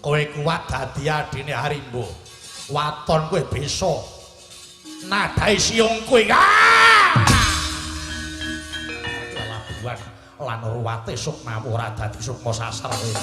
Kowe kuat dadi adine Harimbo. Waton kowe bisa nadai siung kowe. Labuhan lan ruwate sukmamu ora dadi sukma sasar kowe.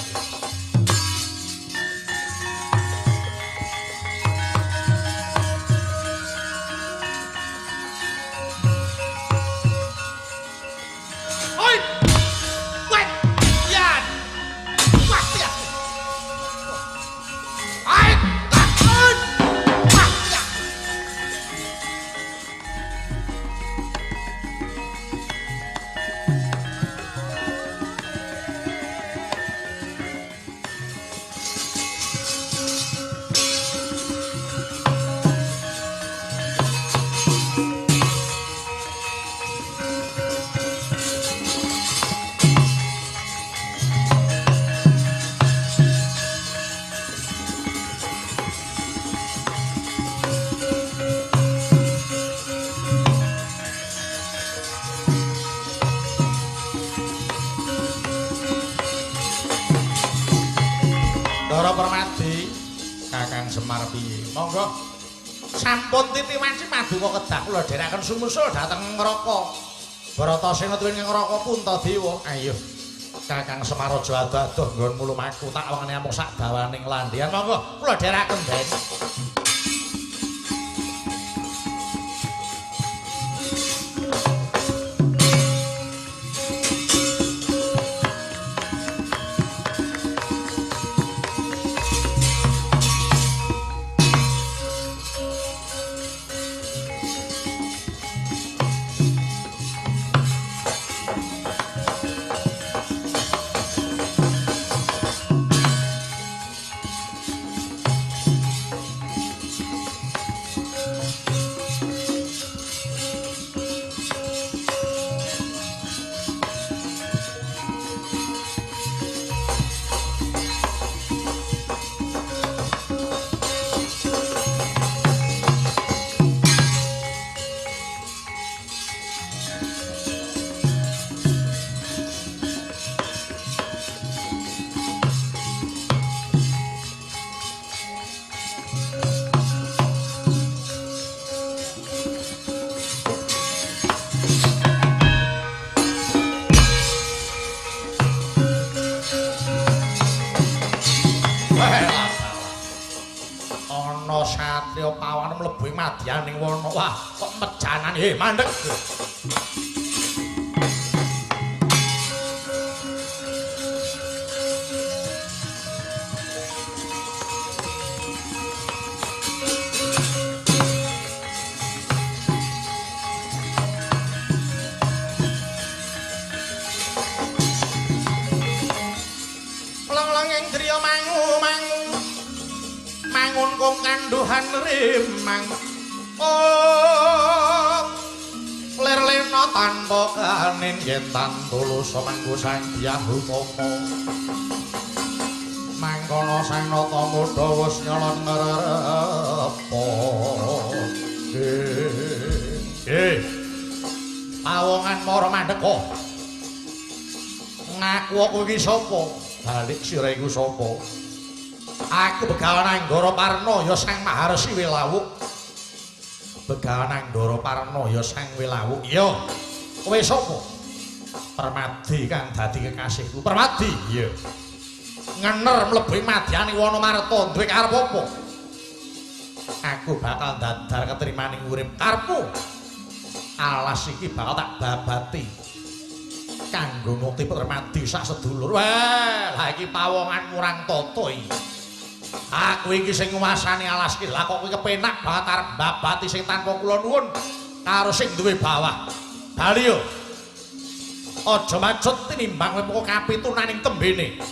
Semar piye? Monggo. Sampun titiwanci paduka kedah kula dherekaken sumusul dhateng Ngraka. Bratasena tuwin Ngraka Puntadewa. Ayo. Kakang Semar aja adoh-adoh nggonmu lumaku tak wengene amung sak dawaning landhian. Monggo kula dherekaken, Den. Madyaning wana. Wah, kok mejanan. Mandeg. Lang-lang ing driya mangu-mangu. Mangun kong kandhuhan rimang. Oh, lir-lena tanpa kanin yen tulus mangku Sang Hyang Utama. Mangkono Sang Nata Muda wis nyolot ngrepa. Pawongan para mandeka. Ngaku aku iki sapa? Balik sira iku sapa? Aku Begawan Anggara Parna ya Sang Maharsi Wilawuk. Begawan Anggara Parna ya Sang Wilawuk. Iya. Kowe sapa? Permadi kang dadi kekasihku. Permadi? Iya. Ngener mlebu ing madyane wana marta duwe karep apa? Aku bakal dadar ketrimaning urip karepmu. Alas iki bakal tak babati kanggo ngukti Permadi sak sedulur. Wah, lha iki pawongan murang tata iki. Aku iki sing nguasani alas iki. Lah kok kowe kepenak banget arep babati sing tanpa kula nuwun karo sing duwe bawah. Bali yo. Aja macut tinimbang kowe moko kapitunaning tembene.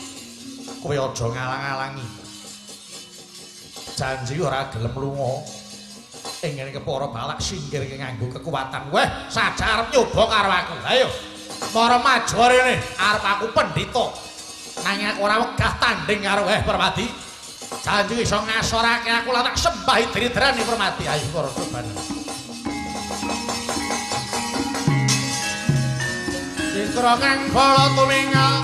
Kowe aja ngalang-alangi. Janji ora gelem lunga. Ing ngene kepara balak singkir nganggo kekuatan. Weh, saja arep nyoba karo aku. Ayo. Mara maju rene, arep aku pendhita. Nanging aku ora wegah tanding karo Permadi. Janji iso ngasorake aku lan tak sembahi diri-dirane Permadi. Ayo para korban. Citra kang bala tumingal.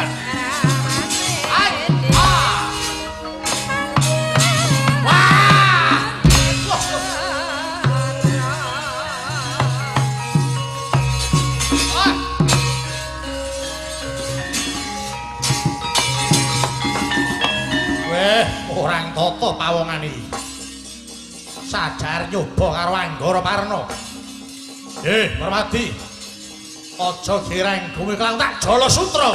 Jalan. Hai. Ah. Wah. Wah. Weh, orang tata pawongan iki. Sajar nyoba karo Anggara Parna. Permadi. Aja gireng kowe kelang tak jala sutra.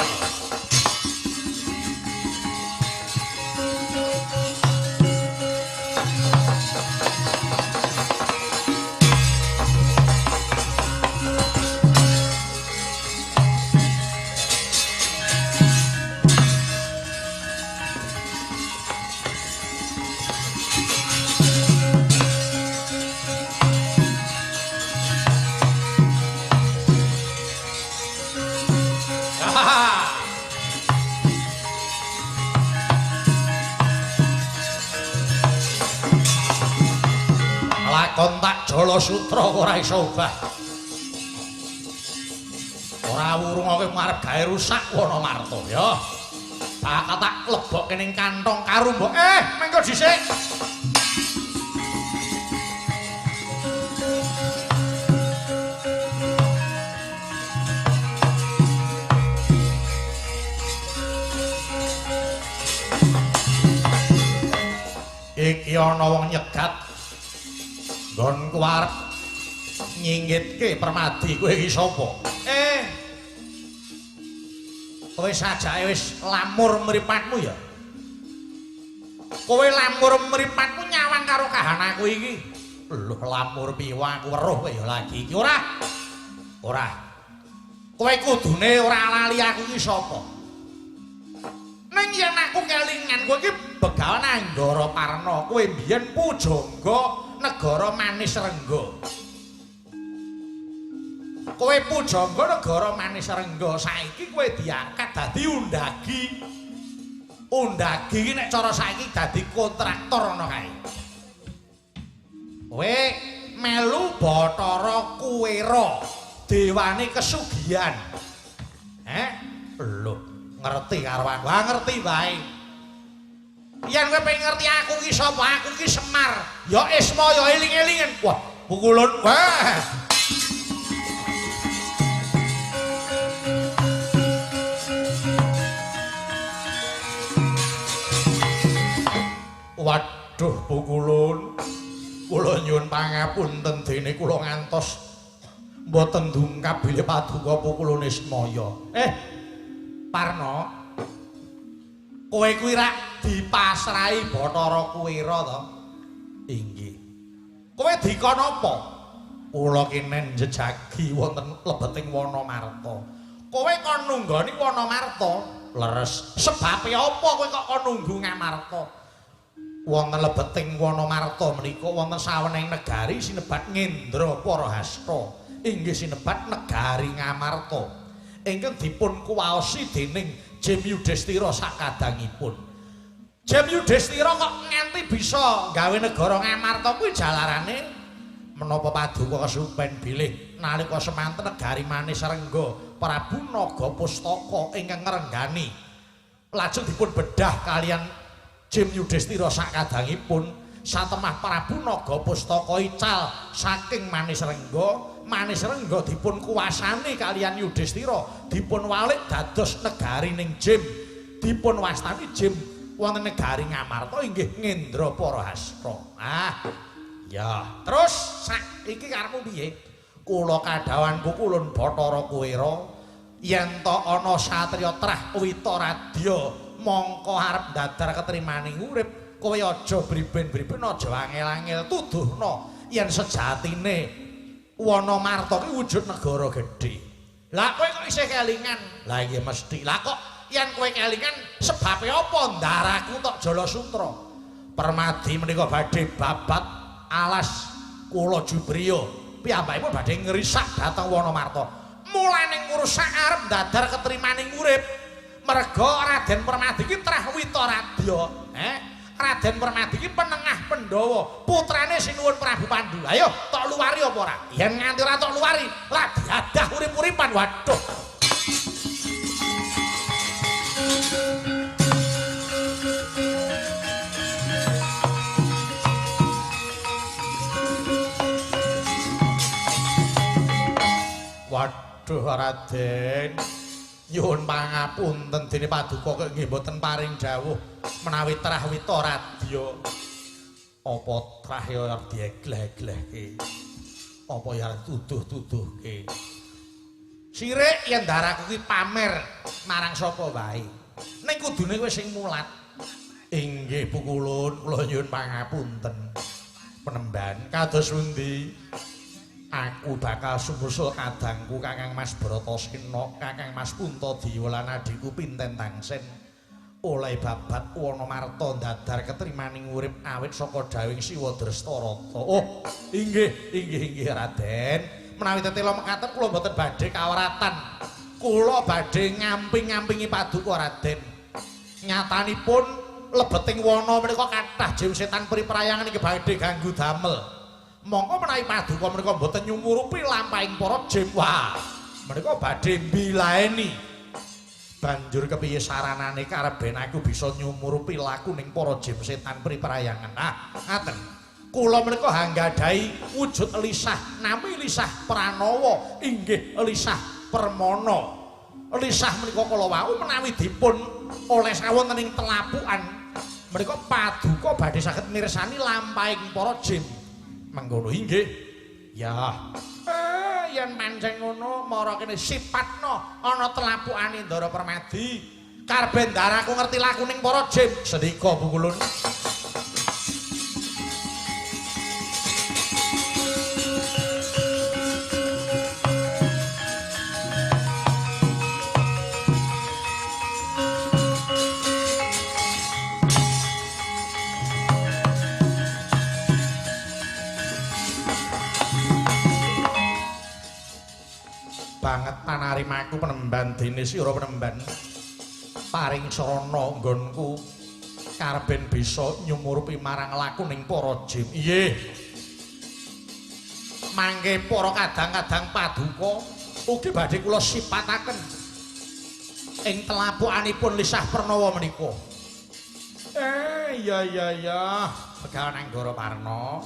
Lakon tak jala sutra ora iso obah. Ora wurung kowe arep gawe rusak Wanamarta ya. Bakal tak lebokke ning kantong karung mbok. Mengko dhisik. Iki ana wong nyegat nggonku arep nyinggitke Permadi. Kowe iki sapa? Kowe sajake wis lamur mripatmu ya. Kowe lamur mripatmu nyawang karo kahananku iki. Lho lamur piye aku weruh kowe ya lagi iki ora? Ora. Kowe kudune ora lali aku iki sapa? Ning yen aku kelingan kowe iki Begawan Anggara Parna, kowe mbiyen pujangga negara Manisrengga. Kowe pujangga negara Manisrengga, saiki kowe diangkat dadi undagi. Undagi iki nek cara saiki dadi kontraktor ana kae. Kowe melu Bathara Kuwera, dewane kesugihan. Lho, ngerti karo aku. Ah, ngerti wae. Yen kowe pengen ngerti aku iki sapa, aku iki Semar. Ya Ismaya eling-elingen. Wah, pukulun. Wah. Waduh, pukulun. Kula nyuwun pangapunten dene kula ngantos mboten dungkap bilih paduka pukulun Ismaya. Parno, kowe kuwi rak dipasrahi Bathara Kuwera to? Inggih. Kowe dikon apa? Kula kenen njejagi wonten lebeting Wanamarta. Kowe kon nunggoni Wanamarta? Leres. Sebabe apa kowe kok kon nunggu Ngamarta? Wonten lebeting Wanamarta menika wonten saweneng negari sinebat Ngendra Parahasta. Inggih sinebat negari Ngamarta. Ingkang dipun kuwaosi dening Jem Yudhistira sakadangipun. Jem Yudhistira kok nganti bisa gawe negara Ngamarta kuwi jalarane menapa paduka kesupen bilih nalika semanten negari Manisrengga Prabu Naga Pustaka ingkang ngrenggani lajeng dipun bedah kalian Jem Yudhistira sakadangipun. Satemah Prabu Naga Pustaka ical saking Manisrengga, Manisrengga dipun kuwasani kalian Yudhistira, dipun walik dados negari ning Jem, dipun wastani Jem wonten negari Ngamarta inggih Ngendra Parahasta. Ah, ya. Terus saiki karepmu piye? Kula kadhawan pukulun Bathara Kuwera yen to ana satriya trah Witaradya mongko arep ndadar ketrimaning urip, kowe aja briben-briben, aja angel-angel, tuduhno yen sejatine Wanamarta ki wujud negara gedhe. Lah kowe kok isih kelingan? Lah iya mesti. Lah kok yen kowe kelingan sebabe apa ndaraku tok jala sutra? Permadi menika badhe babat alas kula Jubriya. Piyambakipun badhe ngrisak dhateng Wanamarta. Mulane ngrusak arep ndadar ketrimaning urip. Merga Raden Permadi ki trah Witaradya, Raden Permadi ki penengah Pandhawa, putrane Sinuwun Prabu Pandu. Ayo, tok luwari apa ora? Yen nganti ora tok luwari, lah diadah urip-uripan. Waduh. Duh Raden, nyuwun pangapunten dene paduka kok nggih mboten paring dawuh menawi trah wita radya. Apa trah ya arep diegleh-eglehke? Apa ya arep tuduh-tuduhke? Sirik yen ndaraku ki pamer marang sapa wae. Ning kudune kowe sing mulat. Inggih pukulun, kula nyuwun pangapunten. Penemban kados pundi? Aku bakal sumusul kadangku Kakang Mas Bratasena, Kakang Mas Puntadewa lan adhiku Pinten Tangsen. Oleh babat wana marta ndadar ketrimaning urip awit saka dawing Siwa Drestarata. Oh, inggih, inggih, inggih Raden. Menawi tetela mekaten kula mboten badhe kawaratan. Kula badhe ngamping-ngampingi paduka Raden. Nyatanipun lebeting wana menika kathah jim setan priprayangan iki badhe ganggu damel. Mongko menawi paduka menika mboten nyumurupi lampahing para jim. Wah, menika badhe mbilaeni. Banjur kepiye saranane kareben aku bisa nyumurupi lakuning para jim setan priprayangan. Ah, ngaten. Kula menika hanggadhahi wujud lisah, nami lisah Pranawa, inggih lisah Permana. Lisah menika kala wau menawi dipun oles wonten ing telapukan menika paduka badhe saged mirsani lampahing para jim. Mengkono inggih. Ya. Yen pancen ngono mara kene sipatno ana telapukane Ndara Permadi. Karben ndaraku ngerti lakuning para jim. Sendika Pukulun. Banget panarimaku penemban dene sira penemban paring sarana nggonku karben bisa nyumurupi marang lakuning para jim. Inggih. Mangke para kadang-kadang paduka ugi badhe kula sipataken ing telapukanipun lisah Pranawa menika. Iya iya iya, Begawan Anggara Parna.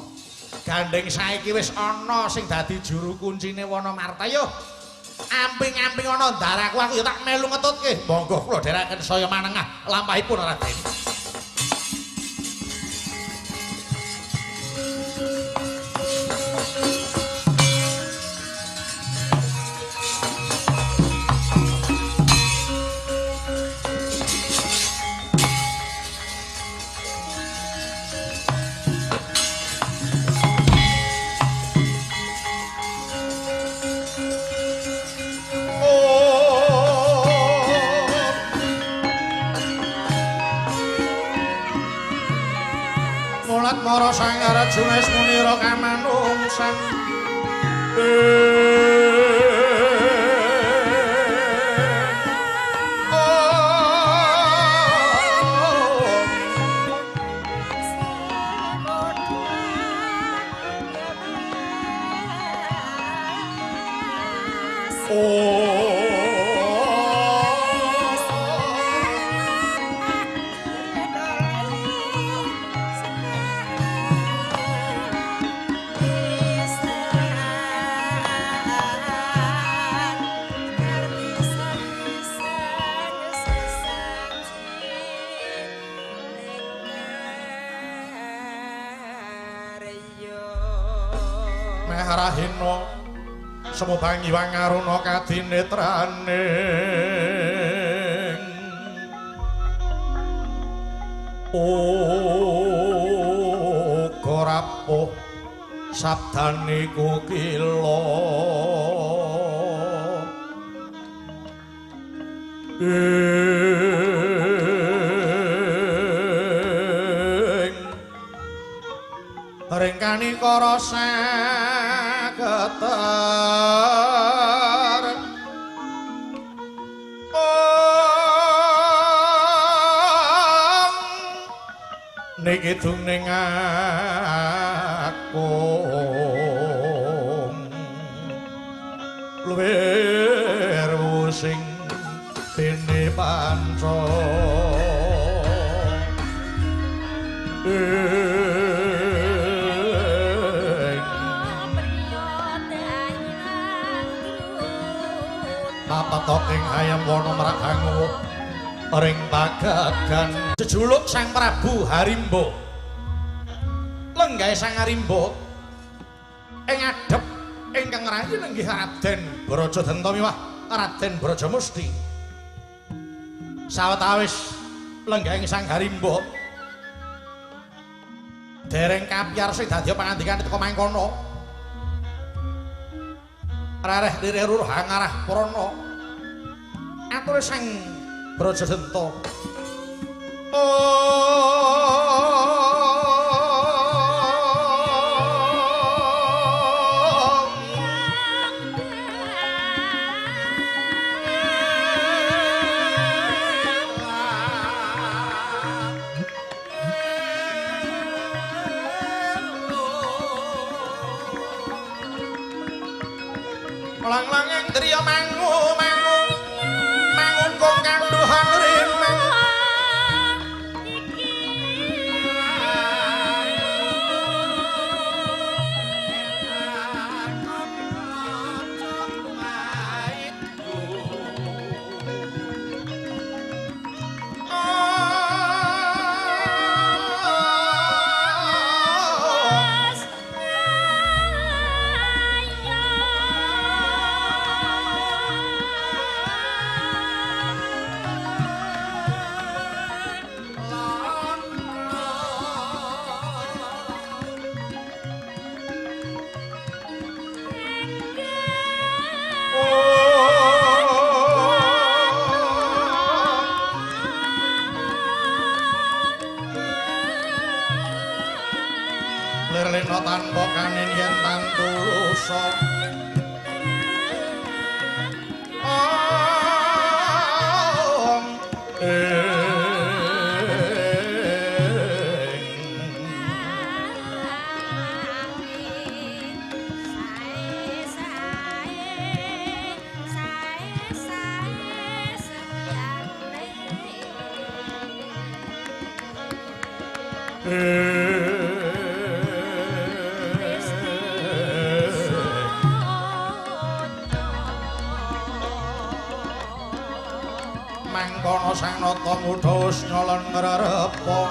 Gandeng saiki wis ana sing dadi juru kuncine Wana Marta. Yo. Amping-amping ana ndaraku aku ya tak melu ngetutke. Monggo kula dherekaken saya manengah lampahipun Raden. Mara Sang Arjuna munira kamanungsan. Rahina semobangi wangaruna kadinetraning uga rapuh sabdane kukila ing ringkani kara saketer niki dungning aku luwih sing dene panca Nata ing Hayam Wana merak hanguwuh ring pagagan. Jejuluk Sang Prabu Harimba. Lenggahe Sang Harimba ing adhep ingkang rayi nenggih Raden Brajadenta miwah Raden Brajamusti. Sawetawis lenggahing Sang Harimba dereng kapiyarsa dadi pangandikan teka mangkono. Rareh lirih ruruh hangarah prana ature Sang Brajadenta. Lang-langing driya mangu mangu mangun kong kanduhan rimang iki Lirlena tanpa kanin yen tantulusa. Om Mangkono Sang Nata mudha wis nyolon ngrerepa.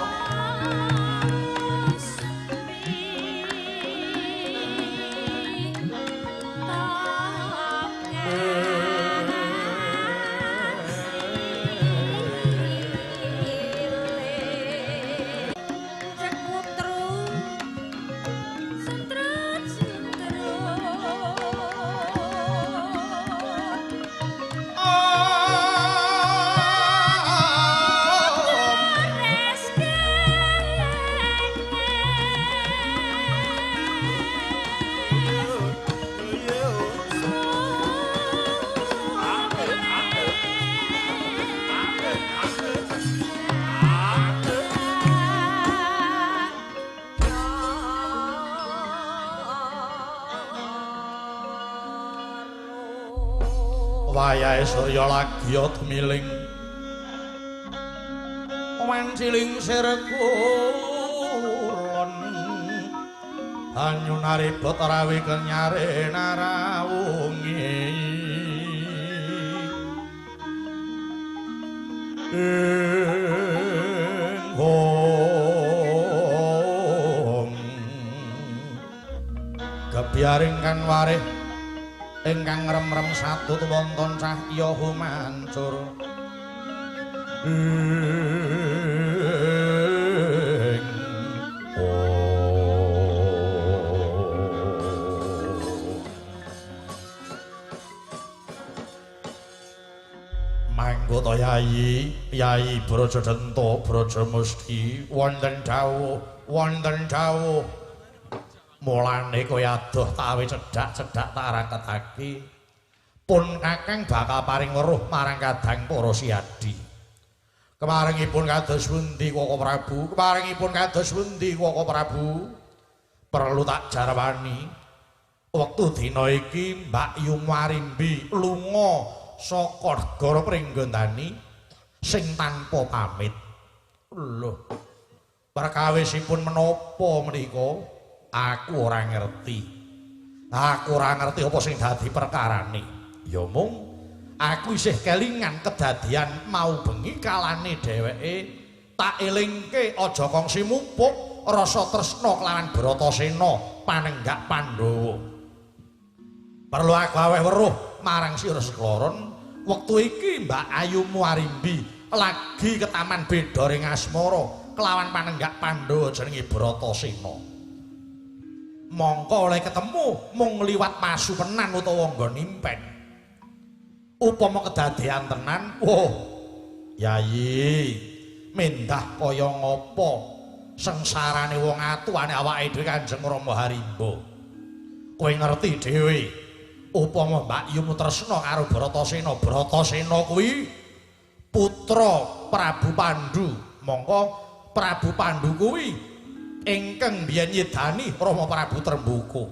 Wayahe surya lagi tumiling wanciling sirkulon banyu naribet rawi kenyare narawungi ing gebiaring kan warih ingkang rem-rem satut wonten cahya humancur. Ing Manggota Yayi, Yayi Brajadenta Brajamusti wonten dawuh, wonten dawuh. Mulane kowe adoh tawe cedhak-cedhak tak raketake. Pun kakang bakal paring weruh marang kadang para siadi. Kemaringipun kados pundi Koko Prabu? Kemaringipun kados pundi Koko Prabu? Perlu tak jarwani. Wektu dina iki Mbak Yu Arimbi lunga saka negara Pringgondani sing tanpa pamit. Lho. Perkawisipun menapa menika? Aku ora ngerti. Aku ora ngerti apa sing dadi perkarane. Ya mung Aku isih kelingan kedadian mau bengi kalane dheweke tak elingke aja kongsi mupuk rasa tresna kelawan Bratasena panenggak Pandhawa. Perlu aku aweh weruh marang sira sekloron, wektu iki Mbak Ayumu Arimbi lagi ketaman beda ring asmara kelawan panenggak Pandhawa jenenge Bratasena. Mongko oleh ketemu mung liwat pasupenan utawa nggon impen. Upama kedadean tenan, oh Yayi, mendah kaya ngapa sengsarane wong atuwane awake dhewe Kanjeng Rama Harimba. Kowe ngerti dhewe, upama Mbak Yumu tresna karo Bratasena, Bratasena kuwi putra Prabu Pandu. Mongko Prabu Pandu kuwi ingkang biyen nyidani Rama Prabu Tremboko.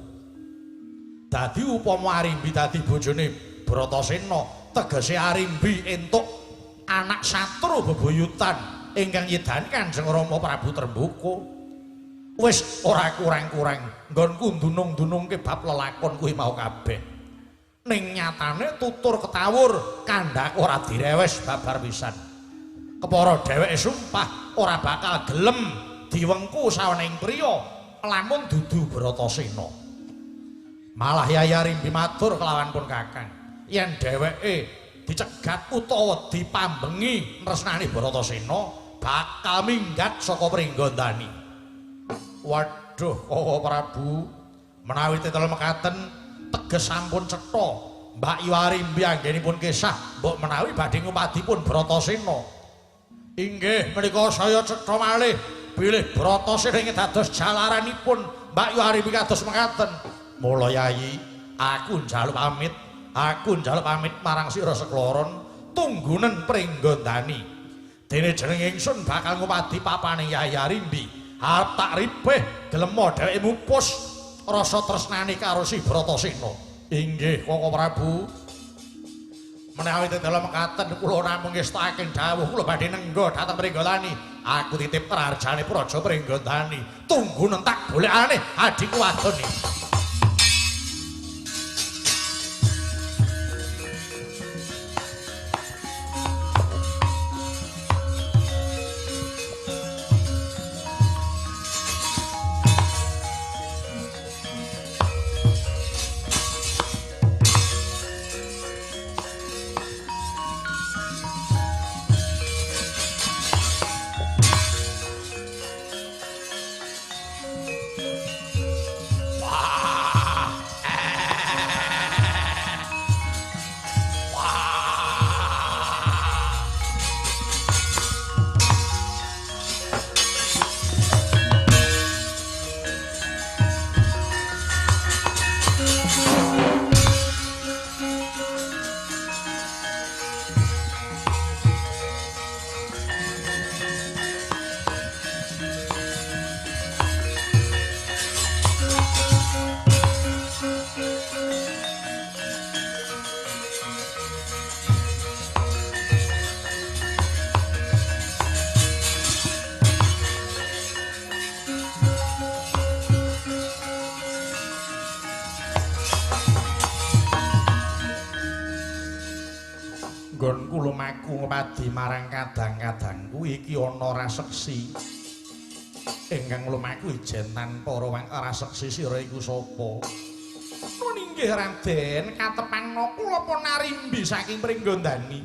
Dadi upama Arimbi dadi bojone Bratasena, tegese Arimbi entuk anak satru bebuyutan ingkang nyidani Kanjeng Rama Prabu Tremboko. Wis ora kurang-kurang nggonku ndunung-ndunungke bab lelakon kuwi mau kabeh. Ning nyatane tutur ketawur kandhak ora direwes babar pisan. Kepara dheweke sumpah ora bakal gelem diwengku sawening priya lamun dudu Bratasena. Malah Yayi Arimbi matur kelawan pun kakang, yen dheweke dicegat utawa dipambengi tresnane Bratasena bakal minggat saka Pringgondani. Waduh, Koko Prabu, menawi titel mekaten teges sampun cetha Mbak Yu Arimbi anggenipun kisah mbok menawi badhe ngupadipun Bratasena. Inggih menika saya cetha malih bilih Bratasena ing dados jalaranipun Mbak Yu Arimbi kados mekaten. Mula Yayi, aku njaluk pamit, aku njaluk pamit marang sira sekloron tunggunen Pringgondani. Dene jeneng ingsun bakal ngupadi papane Yayi Arimbi. Arep tak ribeh gelem dheweke mupus rasa tresnane karo si Bratasena. Inggih Koko Prabu. Menawi tetela mekaten kula namung ngestakaken dawuh kula badhe nengga dhateng Pringgondani. Aku titip prarjane Praja Pringgondani. Tunggunen tak golekane adhiku wadon iki. Nggonku lumaku ngepadi marang kadang-kadangku iki ana raseksi ingkang lumaku ijen tanpa raseksi sira iku sapa? Nun inggih Raden, katepangna kula pun Arimbi saking Pringgondani.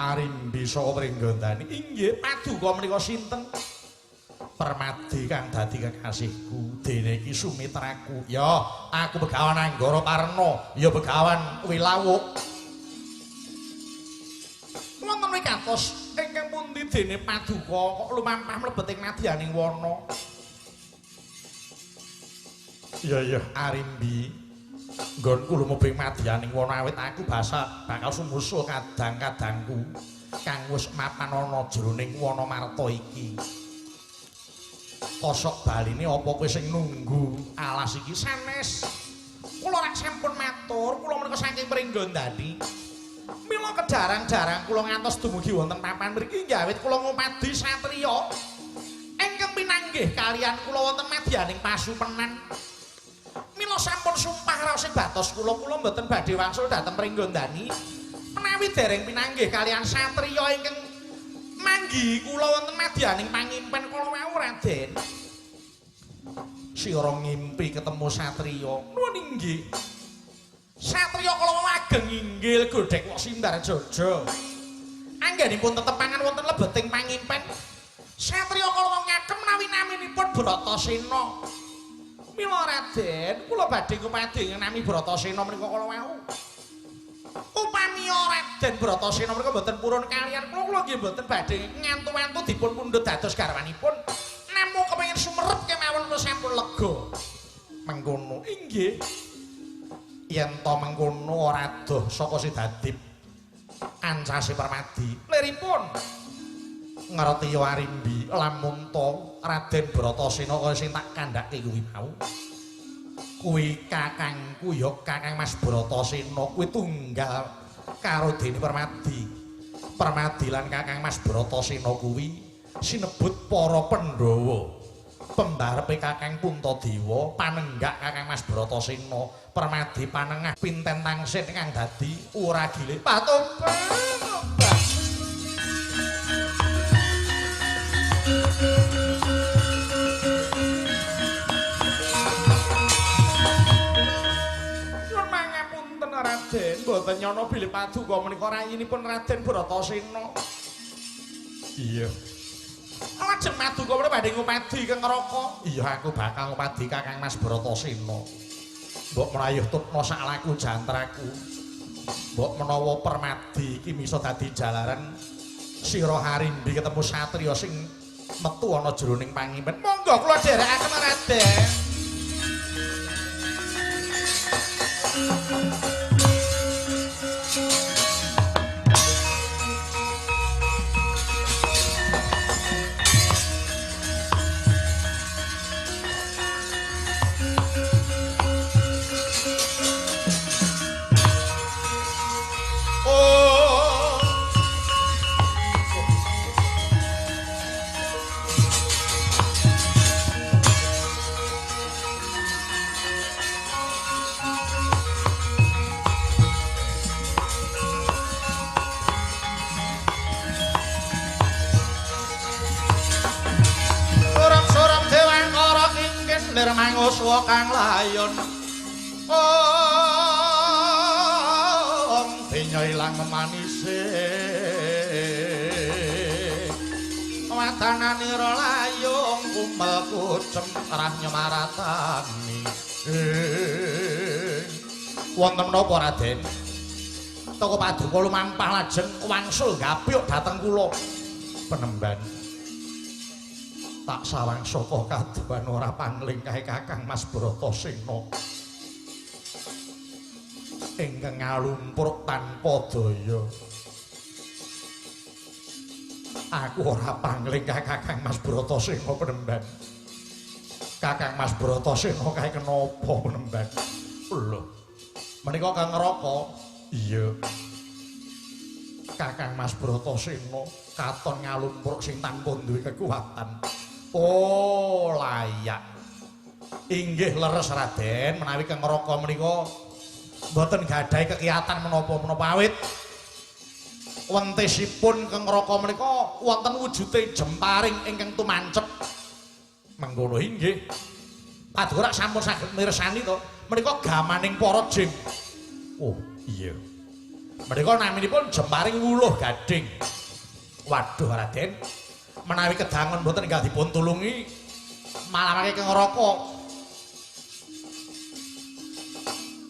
Arimbi saka Pringgondani. Inggih, paduka menika sinten? Permadi kang dadi kekasihku, dene iki sumitraku. Ya, aku Begawan Anggara Parna, ya Begawan Wilawuk. Wonten mrikatos ingkang pundi dene paduka kok lumampah mlebet ing madyaning wana? Iya iya Arimbi, nggonku lumebing madyaning wana awit aku basa bakal sumusul kadang-kadangku kang wis mapan ana jroning wana marta iki. Kosok baline apa kowe sing nunggu alas iki? Sanes. Kula rak sampun matur, kula menika saking Pringgondani. Mila kejarang-jarang kula ngantos dumugi wonten papan mriki nggih awit kula ngupadi satriya ingkang pinanggih kaliyan kula wonten madyaning pasupenan. Mila sampun sumpah raos batos kula, kula mboten badhe wangsul dhateng Pringgondani Menawi dereng pinanggih kalian satriya ingkang manggihi kula wonten madyaning pangimpen kala wau Raden. Sira ngimpi ketemu satriya. Nuwun inggih. Satriya kala wau ageng inggil godhek wok simbar jojo. Anggenipun tetepangan wonten lebeting pangimpen. Satriya kala wau ngakem menawi naminipun Bratasena. Mila Raden, kula badhe ngupadi nami Bratasena menika kala wau. Upami Raden Bratasena menika mboten purun kalian kula, kula nggih mboten badhe ngantu-antu dipun pundhut dados garwanipun. Namung kepengin sumerep kemawon kula sampun lega. Mengkono inggih. Yen to mengkono ora adoh saka Sidadip ancase Permadi. Liripun ngerti ya Arimbi lamun to Raden Bratasena kaya sing tak kandhake kuwi mau. Kuwi kakangku ya Kakang Mas Bratasena kuwi tunggal karo dene Permadi. Permadi lan Kakang Mas Bratasena kuwi sinebut para Pandhawa. Pembarepe Kakang Puntadewa panenggak Kakang Mas Bratasena, Permadi panengah pinten tangsin kang dadi uragile patoban. Nyuwun mangapunten Raden, mboten nyana bilih paduka menika rayinipun Raden Bratasena. Iya. Lajeng paduka menika badhe ngupadi kang neraka. Iya, aku bakal ngupadi Kakang Mas Bratasena. Mbok mrayuh tutna sak laku jantraku. Mbok menawa Permadi iki misa dadi jalaran sira Harimbi ketemu satriya sing metu ana jroning pangimpen. Monggo kula dherekaken Raden. Manguswa kang layon om denya ilang memanise watananira layung kumel kucem rah nyemaratani. Wonten menapa Raden? Toko paduka lumampah lajeng wangsul gapyuk dhateng kula penemban. Tak sawang saka kaduwan ora pangling kae Kakang Mas Bratasena ingkang ngalumpruk tanpa daya. Aku ora pangling kae Kakang Mas Bratasena penemban. Kakang Mas Bratasena kae kenapa penemban? Lho, menika kang neraka. Iya. Kakang Mas Bratasena katon ngalumpruk sing tanpa duwe kekuatan. Oh, layak. Inggih leres Raden, menawi kang neraka menika mboten gadhahi kekiyatan menapa-menapa awit wentesipun kang neraka menika wonten wujude jemparing ingkang tumancep. Mengkono inggih. Paduka sampun saged mirsani to, menika gamaning para jin. Oh, iya. Menika naminipun jemparing wuluh gading. Waduh Raden, menawi kedangon mboten enggal dipun tulungi malah mangke kang neraka.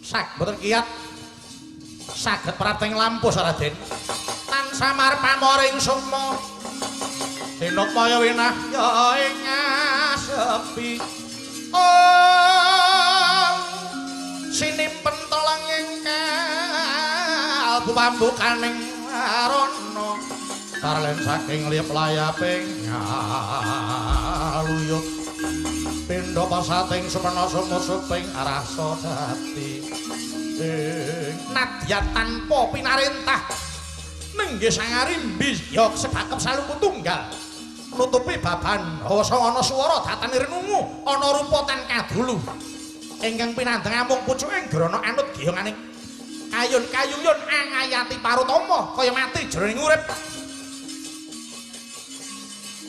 Sak mboten kiyat saged prateng lampus Raden. Tansah marpamoring sukma dinukmaya winahya ing asepi. Oh, sinimpen tolong ing kalbu pambukaning arana karlen saking liyep layaping ngaluyut pindha pasating supena sumusuping rasa jati ing nadya tanpa pinarentah nenggih Sang Arimbi ya sebakep salungku tunggal nutupi baban hasa ana swara datan rinungu ana rupa tan kadulu ingkang pinandheng amung pucuking grana anut giyonganing Ayun kayuyun angayati parutama kaya mati jroning urip.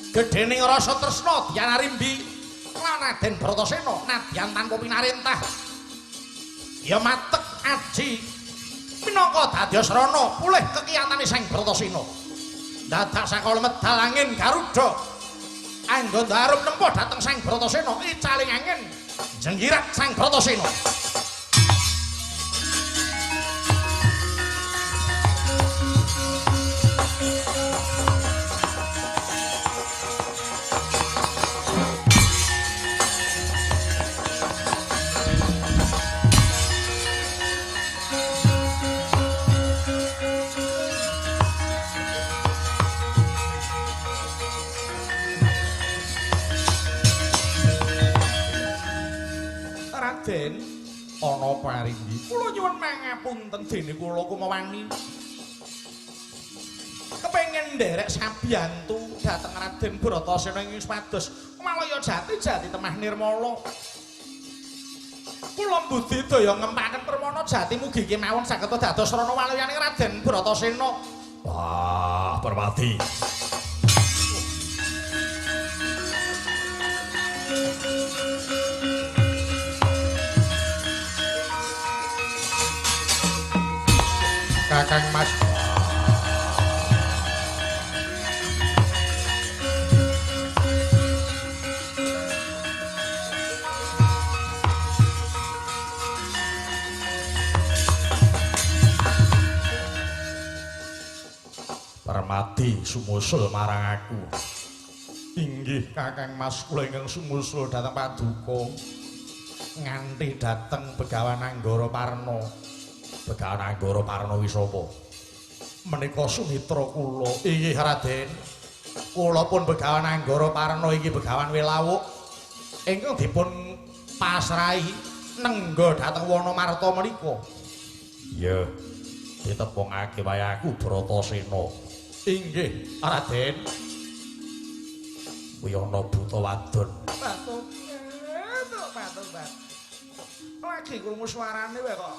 Gedhening rasa tresna Dian Arimbi lan Raden Bratasena nadyan tanpa pinarentah. Ya matek aji minangka dadya srana pulih kekiyatane Sang Bratasena. Dadak sakala medal angin Garuda anggon arum nempuh dhateng Sang Bratasena icaling angin jenggirat Sang Bratasena. Raden, ana paringgi. Kula nyuwun mangapunten dene kula kumawani. Kepengin nderek sabiyantu dhateng Raden Bratasena ing supados Malaya Jati Jati Temah Nirmala. Kula mbudidaya ngempaken permana jati mugi kemawon saged dados srana waluyaning Raden Bratasena. Wah, Permati. Kakang Mas. Permati sumusul marang aku. Inggih Kakang Mas, kula ingkang sumusul dhateng paduka nganti dhateng Begawan Anggara Parna. Begawan Anggara Parna kuwi sapa? Menika sumitra kula. Inggih Raden. Kula pun Begawan Anggara Parna iki Begawan Welawuk ingkang dipun pasrahi nengga dhateng Wanamarta menika. Iya. Ditepungake wae aku Bratasena. Inggih Raden. Kuwi ana buta wadon. Batuk. Batuk, batuk. Lagi krungu suarane wae kok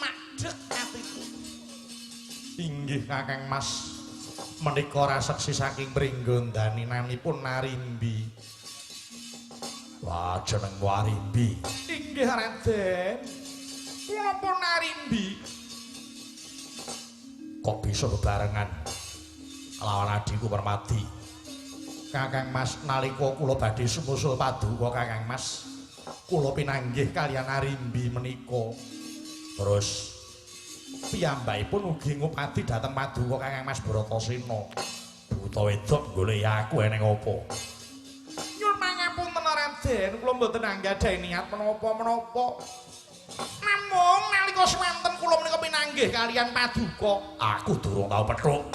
madhek atiku. Inggih Kakang Mas, menika raseksi saking Pringgondani naminipun Arimbi. Wah, jenengmu Arimbi. Inggih Raden. Kula pun Arimbi. Kok bisa bebarengan lawan adhiku Permati? Kakang Mas, nalika kula badhe sumusul paduka Kakang Mas, kula pinanggih kaliyan Arimbi menika. Terus piyambakipun ugi ngupadi dhateng paduka Kakang Mas Bratasena. Buta wedok goleki aku eneng apa? Nyuwun pangapunten Raden, kula mboten anggadhahi niat menapa-menapa. Namung nalika semanten kula menika pinanggih kaliyan paduka, aku durung tau petruk.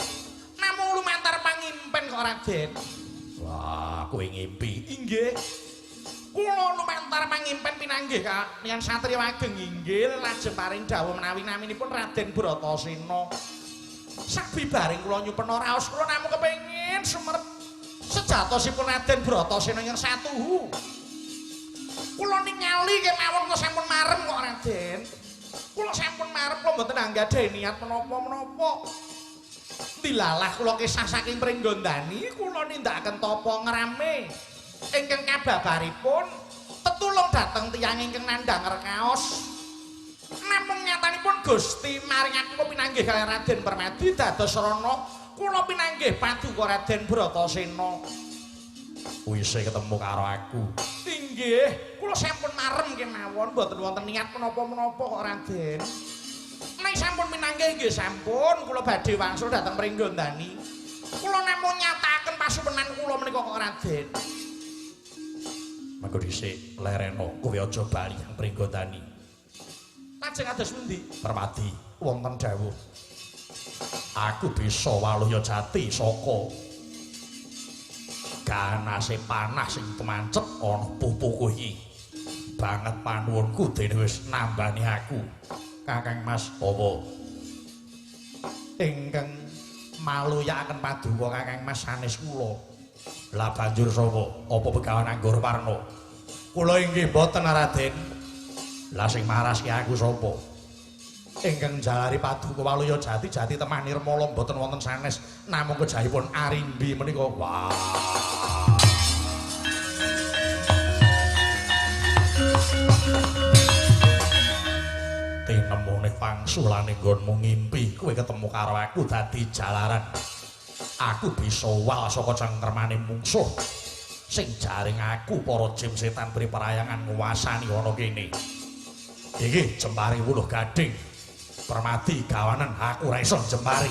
Namung lumantar pangimpen kok Raden. Wah, kowe ngimpi. Inggih. Kula lumantar pangimpen pinanggih kaliyan satriya ageng inggil lajeng paring dawuh menawi naminipun Raden Bratasena. Sabibaring kula nyupena raos kula namung kepengin sumerep sejatosipun Raden Bratasena ingkang satuhu. Kula ningali kemawon kula sampun marem kok Raden. Kula sampun marem, kula mboten anggadhahi niat menapa-menapa. Dilalah kula kisah saking Pringgondani, kula nindakaken tapa ngrame ingkang kababaripun tetulung dhateng tiyang ingkang nandhang rekaos. Namung nyatanipun Gusti maringaken kula pinanggih kaliyan Raden Permadi dados srana kula pinanggih paduka Raden Bratasena. Wis ketemu karo aku. Inggih, kula sampun marem kemawon mboten wonten niat menapa-menapa kok Raden. Nek sampun pinanggih nggih sampun, kula badhe wangsul dhateng Pringgondani. Kula namung nyatakaken pasumenan kula menika kok Raden. Mengko dhisik lereno, kowe aja bali nang Pringgondani. Lajeng kados pundi? Permati wonten dawuh. Aku bisa Waluya Jati saka ganase panah sing tumancep ana pupuku iki. Banget panuwunku dene wis nambani aku. Kakang Mas, apa? Ingkang maluyakaken paduka Kakang Mas sanes kula. Lah banjur sapa? Apa Begawan Anggara Parna? Kula inggih mboten Raden. Lah sing maraski aku sapa? Ingkang jalari paduka Waluya Jati Jati Temah Nirmala mboten wonten sanes namung kejahipun Arimbi menika. Wah. Tinemune wangsulane nggonmu ngimpi kowe ketemu karo aku dadi jalaran. Aku bisa wal saka cengkermane mungsuh sing jaring aku para jim setan beri perayangan nguwasani ana kene. Iki jembari wuluh gading permati gawanen aku ora iso jembari.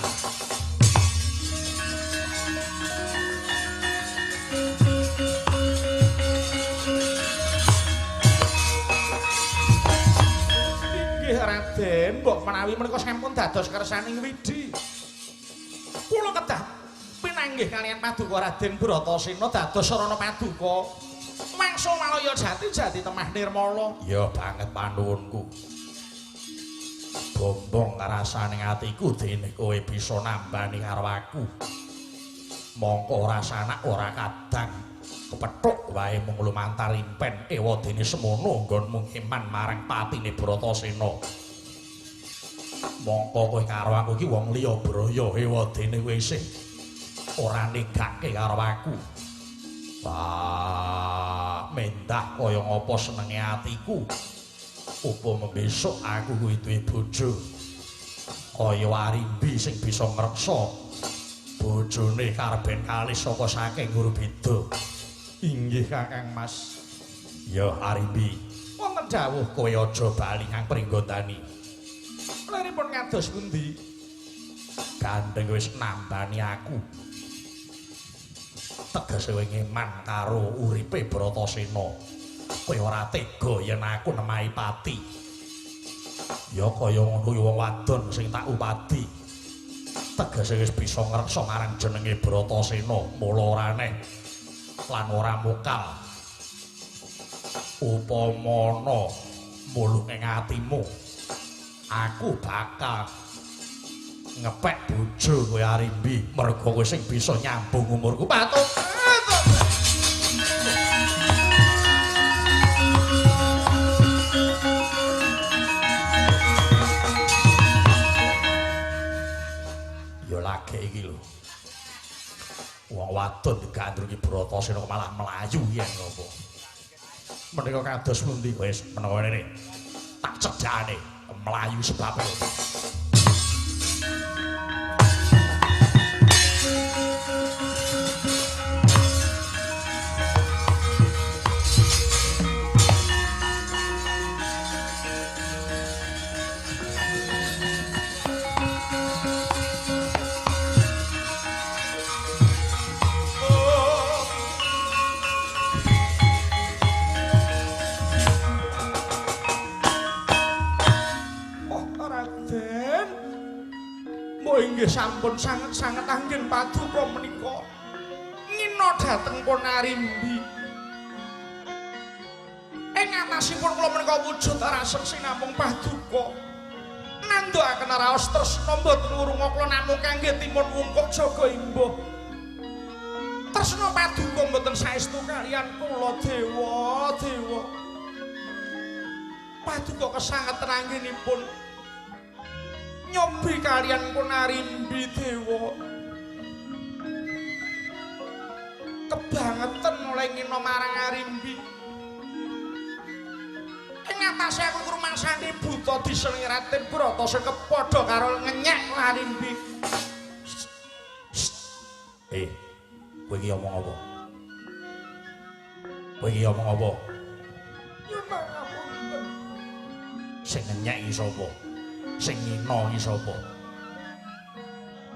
Inggih Raden, mbok menawi menika sampun dados kersaning Widi. Kula kedah pinanggih kaliyan paduka Raden Bratasena dados sarana paduka wangsul Malaya Jati Jati Temah Nirmala. Ya banget panuwunku. Bombong rasane atiku dene kowe bisa nambani karo aku. Mongko ora sanak ora kadang kepethuk wae mung lumantar impen ewadene semono nggonmu ngeman marang patine Bratasena. Mongko kowe karo aku iki wong liya braya ewadene kowe isih ora negake karo aku. Wah, mendah kaya ngapa senenge atiku. Upama besok aku kuwi duwe bojo kaya Arimbi sing bisa ngreksa bojone karben kalih saka saking guru beda. Inggih Kakang Mas. Ya Arimbi, wonten dawuh kowe aja bali nang Pringgondani. Liripun kados pundi? Gandeng wis nambani aku. Tegese kowe ngeman karo uripe Bratasena. Kowe ora tega yen aku nemahi pati. Ya kaya ngono kuwi wong wadon sing tak upadi. Tegese wis bisa ngreksa marang jenenge Bratasena, mula ora aneh lan ora mokal. Upama ana muluh ing atimu, aku bakal ngepek bojo kowe Arimbi, merga kowe sing bisa nyambung umurku. Patuk. Ya lagek iki lho. Wong wadon digandrungi Bratasena kok malah mlayu yen ngopo. Menika kados pundi? Wis menawa rene. Tak cedhakane mlayu sebabe. Sampun sanget-sanget anggen paduka menika ngina dhateng pun Arimbi. Ing atasipun kula menika wujud raseksi namung paduka nandhakaken raos tresna mboten wurunga kula namung kangge timun wungkuk jaga imbuh. Tresna paduka mboten saestu kaliyan kula dewa dewa. Paduka kesangeten anggenipun nyobi kaliyan pun Arimbi dewa. Kebangetan oleh ngina marang Arimbi. Ing atase aku rumangsane buta disenengi Raden Bratasena kepadha karo ngenyek Arimbi. Kowe iki omong apa? Kowe iki omong apa? Nyuwun pangapunten. Sing ngenyek iki sapa? Sing ngina iki sapa?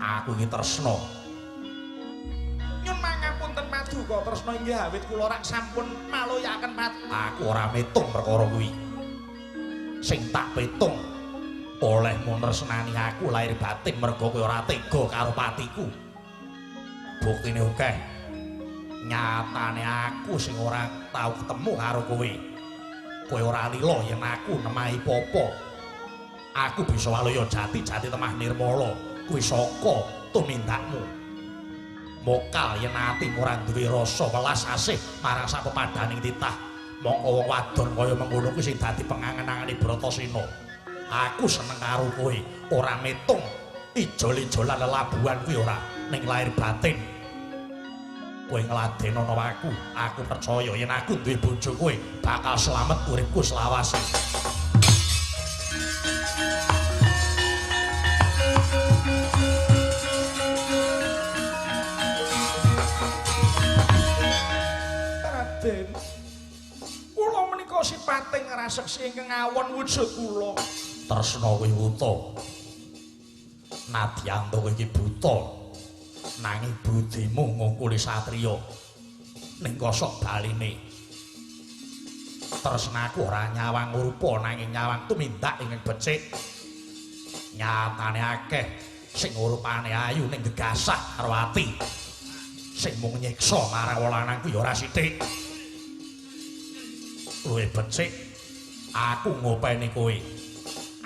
Aku iki tresna. Nyun mangapunten paduka, tresna inggih awit kula rak sampun maloyaken paduka. Aku ora metung perkara kuwi. Sing tak petung olehmu nresnani aku lahir batin merga kowe ora tega karo patiku. Buktine akeh. Nyatane aku sing ora tau ketemu karo kowe. Kowe ora lila yen aku nemahi popo. Aku bisa waluya jati jati temah nirmala kuwi saka tumindakmu. Mokal yen atimu ora duwe rasa welas asih marang sapepadaning titah, mongko wong wadon kaya mengkono kuwi sing dadi pengangen-angene Bratasena. Aku seneng karo kowe, ora metung ijol-ijolan lelabuhan kuwi ora ning lahir batin. Kowe ngladenono aku, aku percaya yen aku duwe bojo kowe bakal slamet uripku selawase. Raden, kula menika sipate ngraseksi ingkang awon wujud kula. Tresna kuwi wuta. Nadyan kowe iki buta, nanging budimu ngungkuli satriya ning kosok baline. Tresnaku ora nyawang rupa nanging nyawang tumindak ingkang becik. Nyatane akeh sing rupane ayu ning gegasah karo ati. Sing mung nyiksa marang wong lanang kuwi ora sithik. Luwih becik aku ngopeni kowe.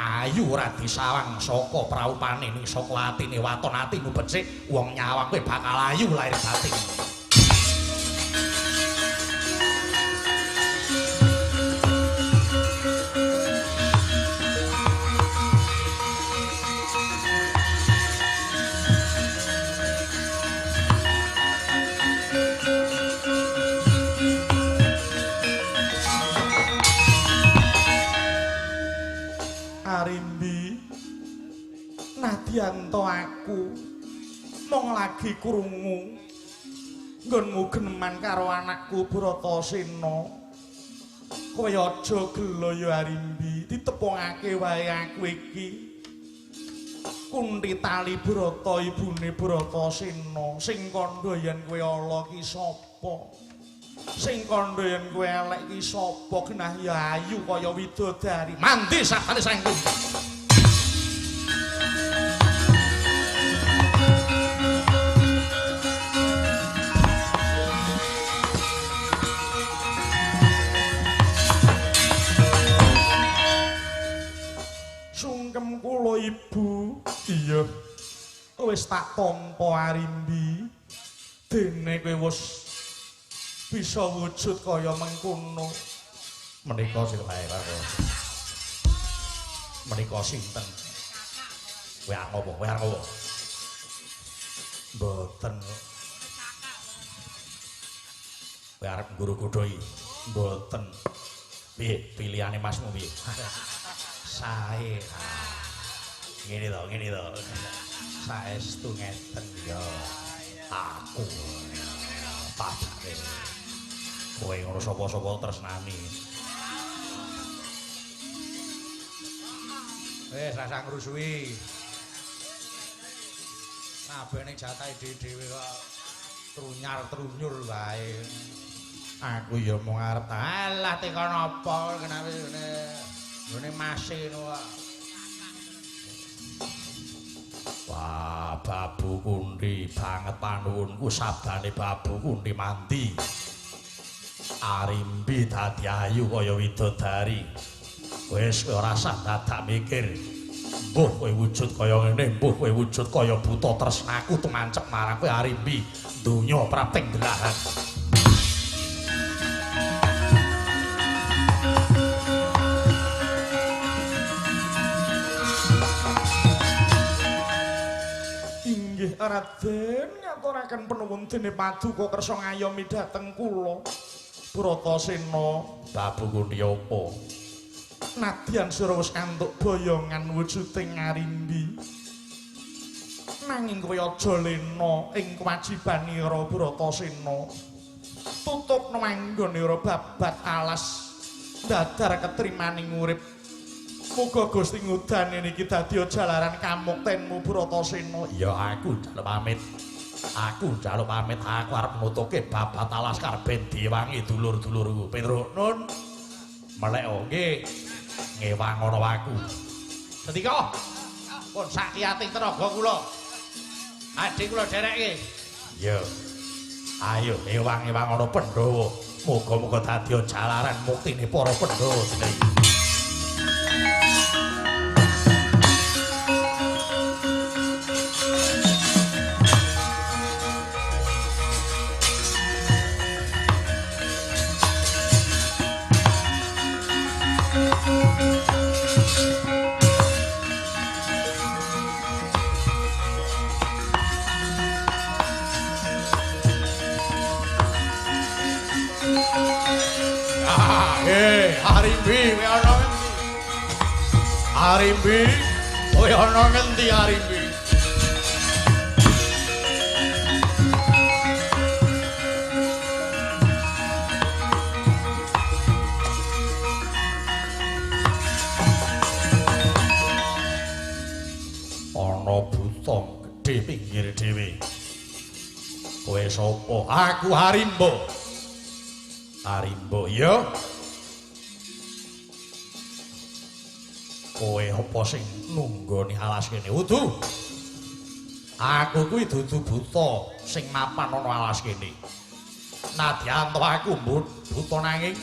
Ayu ora disawang saka praupane ning saka atine waton atimu becik, wong nyawang kowe bakal ayu lahir batin. Arimbi, nadyan to aku mong lagi krungu nggonmu geneman karo anakku Bratasena. Kowe aja gelo ya Arimbi, ditepungake wae aku iki. Kunthi tali Brata ibune Bratasena, sing kandha yen kowe ala ki sapa? Sing kandha yen kowe elek ki sapa? Genah ya ayu kaya widodari. Mandi sabdane Sang Kunthi. Sungkem kula ibu. Iya. Wis tak tampa Arimbi. Dene kowe wis bisa wujud kaya mengkono. Menika sing bae karo. Menika sinten? Kowe arep ngopo? Kowe arep ngopo? Mboten. Kowe arep ngguru godhoi? Mboten. Piye pilihane masmu piye? Sae. Ngene to, ngene to. Saestu ngeten ya. Aku padane. Kowe ngono sapa-sapa tresnani. Wis rasah ngrusuhi. Kabeh ning jatahe dhewe-dhewe kok trunyar-trunyur wae. Aku ya mung arep alah tekon apa kenawe ngene ngene mase ngono kok. Wah, Babu Kunthi banget panuwunku sabdane Babu Kunthi mandi. Arimbi dadi ayu kaya widodari. Wis kowe ora usah dadak mikir. Mbuh kowe wujud kaya ngene, mbuh kowe wujud kaya buta, tresnaku tumancep marang kowe Arimbi. Donya prapting delahan. Inggih Raden, ngaturaken penuwun dene paduka kersa ngayomi dhateng kula. Bratasena, Babu Kunthi apa? Nadyan sira wis antuk boyongan wujuding Arimbi. Nanging kowe aja lena ing kewajibanira Bratasena. Tutupno anggonira babat alas dadar ketrimaning urip. Muga Gusti ngudane niki dadi jalaran kamuktenmu Bratasena. Ya aku njaluk pamit. Aku njaluk pamit, aku arep nutuke babat alas ben diwangi dulur-dulurku. Petro nun. Melek nggih. Ngewang ana aku. Sendika. Pun sakiyating tenaga kula. Adik kula dherekke. Ya. Ayo ewang-ewang ana Pandhawa. Muga-muga dadi jalaran muktine para Pandhawa dina iki. Thank you. Arimbi kowe ana ngendi? Arimbi, kowe ana ngendi Arimbi? Ana buta gedhe pinggir dhewe. Kowe sapa? Aku Harimba. Harimba ya. Kowe apa sing nunggoni alas kene? Udu. Aku kuwi dudu buta sing mapan ana alas kene. Nadyan to aku buta nanging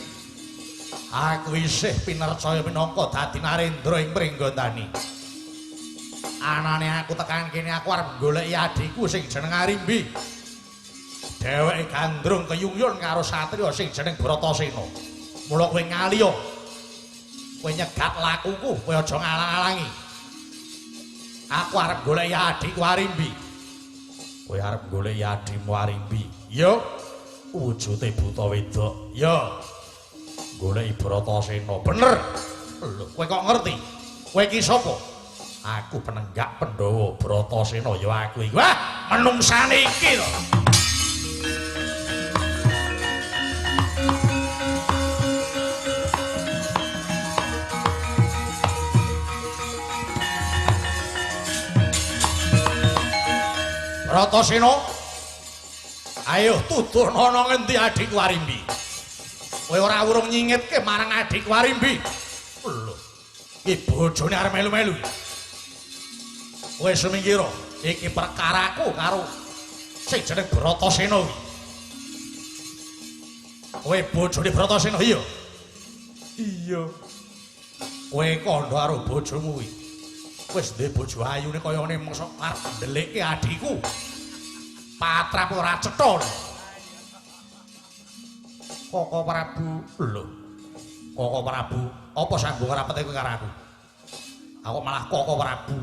aku isih pinercaya minangka dadi narendra ing Pringgondani. Anane aku tekan kene aku arep goleki adhiku sing jeneng Arimbi. Dheweke gandrung keyuyun karo satriya sing jeneng Bratasena. Mula kowe ngaliya. Kowe nyegat lakuku, kowe aja ngalang-alangi. Aku arep goleki adhiku Arimbi. Kowe arep goleki adhimu Arimbi. Ya, wujude buta wedok. Ya. Goleki Bratasena. Bener. Lho, kowe kok ngerti? Kowe iki sapa? Aku penenggak Pandhawa Bratasena ya aku iki. Wah, menungsane iki lho. Bratasena, ayo tuduhna ana ngendi adhiku Arimbi. Kowe ora urung nyingitke marang adhiku Arimbi. Lho, iki bojone arep melu-melu. Kowe sumingkira iki perkaraku karo sing jeneng Bratasena kuwi. Kowe bojone Bratasena iya? Iya. Kowe kandha karo bojomu kuwi. Wis duwe bojo ayune kaya ngene mosok arep ndelikke adhiku. Patrap ora cetha. Koko Prabu. Lho. Koko Prabu, apa sambung rapete kowe karo aku? Aku malah Koko Prabu.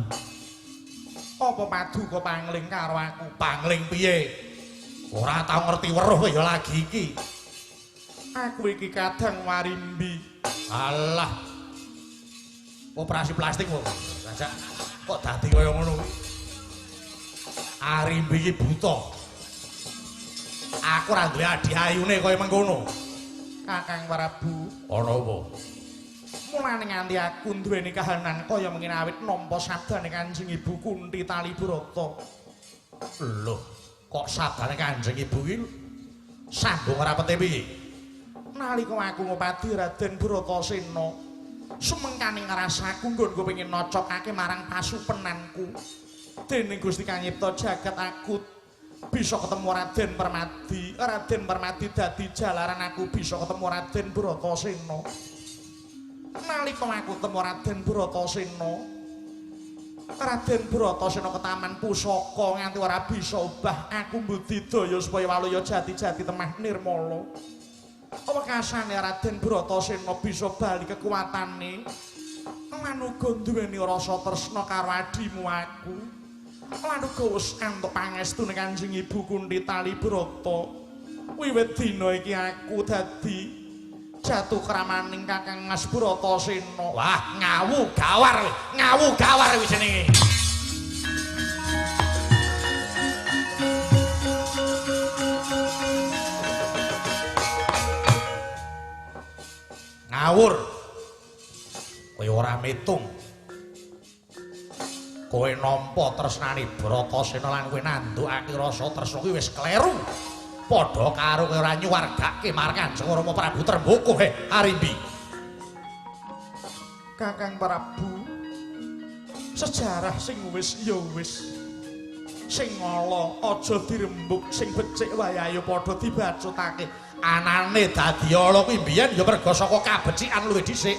Apa paduka pangling karo aku? Pangling piye? Ora tau ngerti weruh kowe ya lagi iki. Aku iki kadang Warimbi. Alah. Operasi plastik kok. Sajak kok dadi kaya ngono kuwi. Arimbi iki buta. Aku ora duwe adhi ayune kaya mengkono. Kakang Prabu, ana apa? Mulane nganti aku duweni kahanan kaya mengene awit nampa sabdane Kanjeng Ibu Kunthi Talibrata. Lho, kok sabdane Kanjeng Ibu iki sambung rapete piye? Nalika aku ngopadi Raden Bratasena, sumengkaning rasaku nggonku pengin nocokake marang pasupenanku. Dening Gusti Kang Nyipta jagat aku bisa ketemu Raden Permadi. Raden Permadi dadi jalaran aku bisa ketemu Raden Bratasena. Nalika aku ketemu Raden Bratasena, Raden Bratasena ketaman pusaka nganti ora bisa obah. Aku mbudidaya supaya waluya jati-jati temah nirmala. Wekasane Raden Bratasena bisa bali kekuatane lan uga duweni rasa tresna karo adhimu aku. Lan uga wis antuk pangestune Kanjeng Ibu Kunthi Talibrata. Wiwit dina iki aku dadi jatuh kramaning Kakang Mas Bratasena. Wah, ngawu gawar, ngawu gawar kuwi jenenge. Ngawur. Kowe ora mitung. Kowe nampa tresnane Bratasena lan kowe nandukake rasa tresna kuwi wis kleru. Padha karo kowe ora nyuwargake marang Kanjeng Rama Prabu Tremboko, he Arimbi. Kakang Prabu, sejarah sing wis ya wis. Sing ala aja dirembug, sing becik wae ayo padha dibacutake. Anane dadi ala kuwi mbiyen ya merga saka kabecikan luwih dhisik.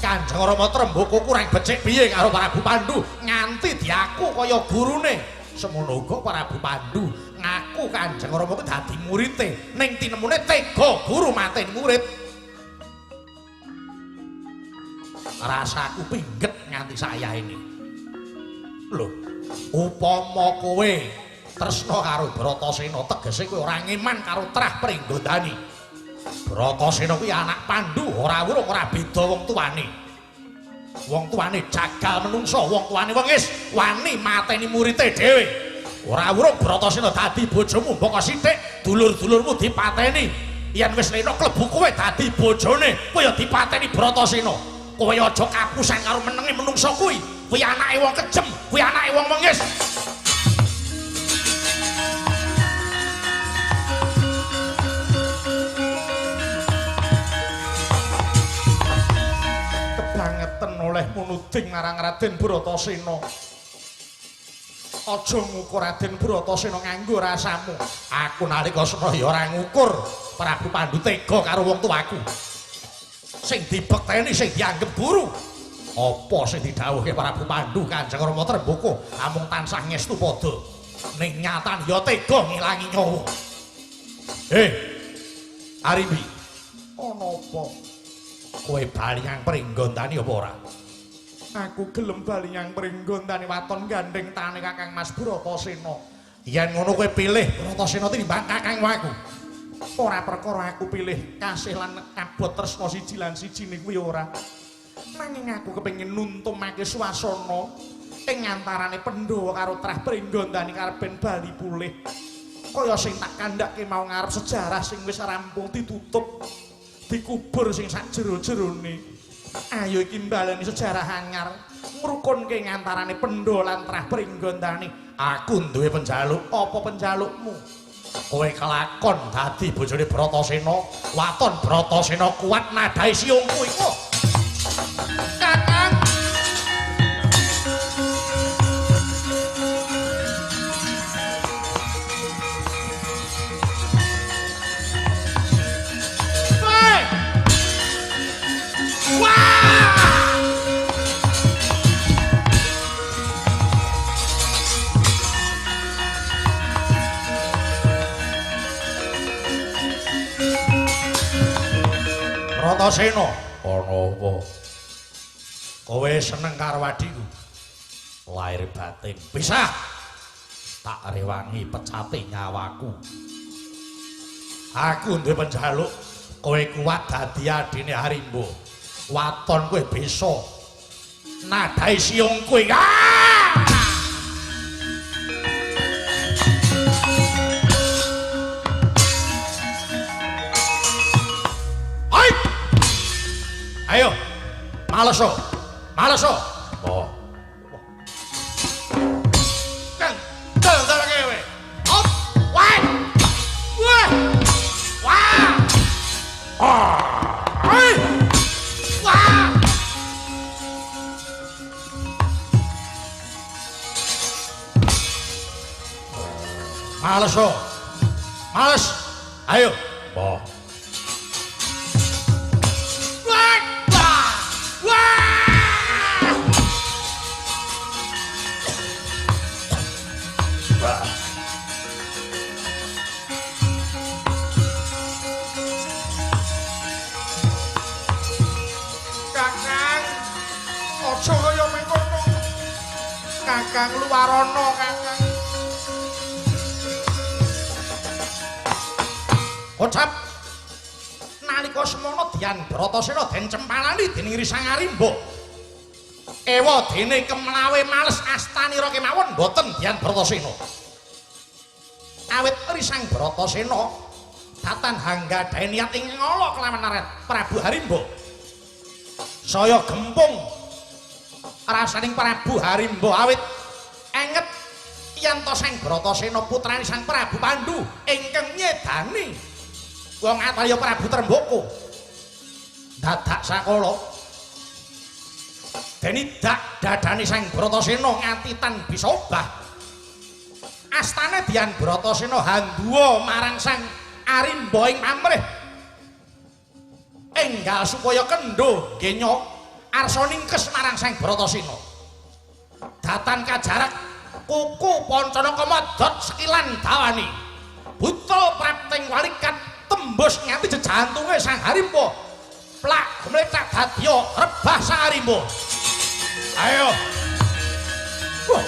Kanjeng Rama Tremboko kurang becik piye karo Prabu Pandu nganti diaku kaya gurune. Semono uga Prabu Pandu ngaku Kanjeng Rama kuwi dadi murite, ning tinemune tega guru mateni murid. Rasaku pingget nganti sayaene. Lho, upama kowe tresna karo Bratasena tegese kowe ora ngeman karo trah Pringgondani. Bratasena kuwi anak Pandu, ora wurung ora beda wong tuane. Wong tuane jagal menungsa, wong tuane wengis wani mateni murite dhewe. Ora wurung Bratasena dadi bojomu, mboko sithik dulur-dulurmu dipateni. Yen wis lena klebu kowe dadi bojone, kowe ya dipateni Bratasena. Kowe aja kapusan karo menenge menungsa kuwi. Kuwi anake wong kejem, kuwi anake wong wengis. Kebangetan oleh munuding marang Raden Bratasena. Aja ngukur Raden Bratasena nganggo rasamu. Aku nalika sena ya ora ngukur. Prabu Pandu tega karo wong tuaku. Sing dibekteni, sing dianggep guru. Apa sing didhawuhke Prabu Pandu Kanjeng Rama Trembaka amung tansah ngestu padha. Ning nyatane ya tega ngilangi nyawa. Arimbi, ana apa? Kowe bali nyang Pringgondani apa ora? Aku gelem bali nyang Pringgondani waton gandeng tane Kakang Mas Bratasena. Yen ngono kowe pilih Bratasena tinimbang kakangmu aku. Ora perkara aku pilih kasih lan abot tresna siji lan sijine kuwi ora. Nanging aku kepengin nuntumake swasana ing antarane Pandhawa karo trah Pringgondani karep ben bali pulih. Kaya sing tak kandhake mau ngarep sejarah sing wis rampung ditutup, dikubur sing sak jero-jerone. Ayo iki mbaleni sejarah anyar, ngrukunke ing antarane Pandhawa lan trah Pringgondani. Aku duwe penjaluk. Apa penjalukmu? Kowe kelakon dadi bojone Bratasena, waton Bratasena kuat nadhahi siungku iku. Kakang, woi! Wah! Bratasena, ana apa? Kowe seneng karo adhiku? Lahir batin. Bisa. Tak rewangi pecate nyawaku. Aku duwe penjaluk, kowe kuat dadi adine Harimba. Waton kowe bisa nadhahi siung kowe. Ah! Ayo, males o, males o. Oh. Kang, dal kowe. Hop, wah. Wah. Wah. Ah. Hei. Wah. Males o. Males. Ayo. Oh. Wah. Wah! Kakang, aja kaya mengkono. Kakang luwarono, Kakang. Kocap. Nalika semono Dian Bratasena den cempalani dening Risang Arimba. Ewa dene kemlawe males astanira kemawon mboten Dian Bratasena. Awit Risang Bratasena datan hanggadhahe niat ing ngala kelawan Prabu Harimba. Saya gempung rasaning Prabu Harimba awit enget yen to Sang Bratasena putrane Sang Prabu Pandu ingkang nyedani wong atalya Prabu Trembaka. Dadak sakala dene dak dadane Sang Bratasena nganti tan bisa obah. Astane Dian Bratasena handuwa marang Sang Arimba ing pamrih enggal supaya kendho genya arsa ningkes marang Sang Bratasena. Datan kajarak kuku Pancanaka medhot sekilan dawani. Butul prapting walikat tembus nganti jejantunge Sang Harimba. Plak gmlecak dadya rebah Sang Harimba. Ayo. Wah.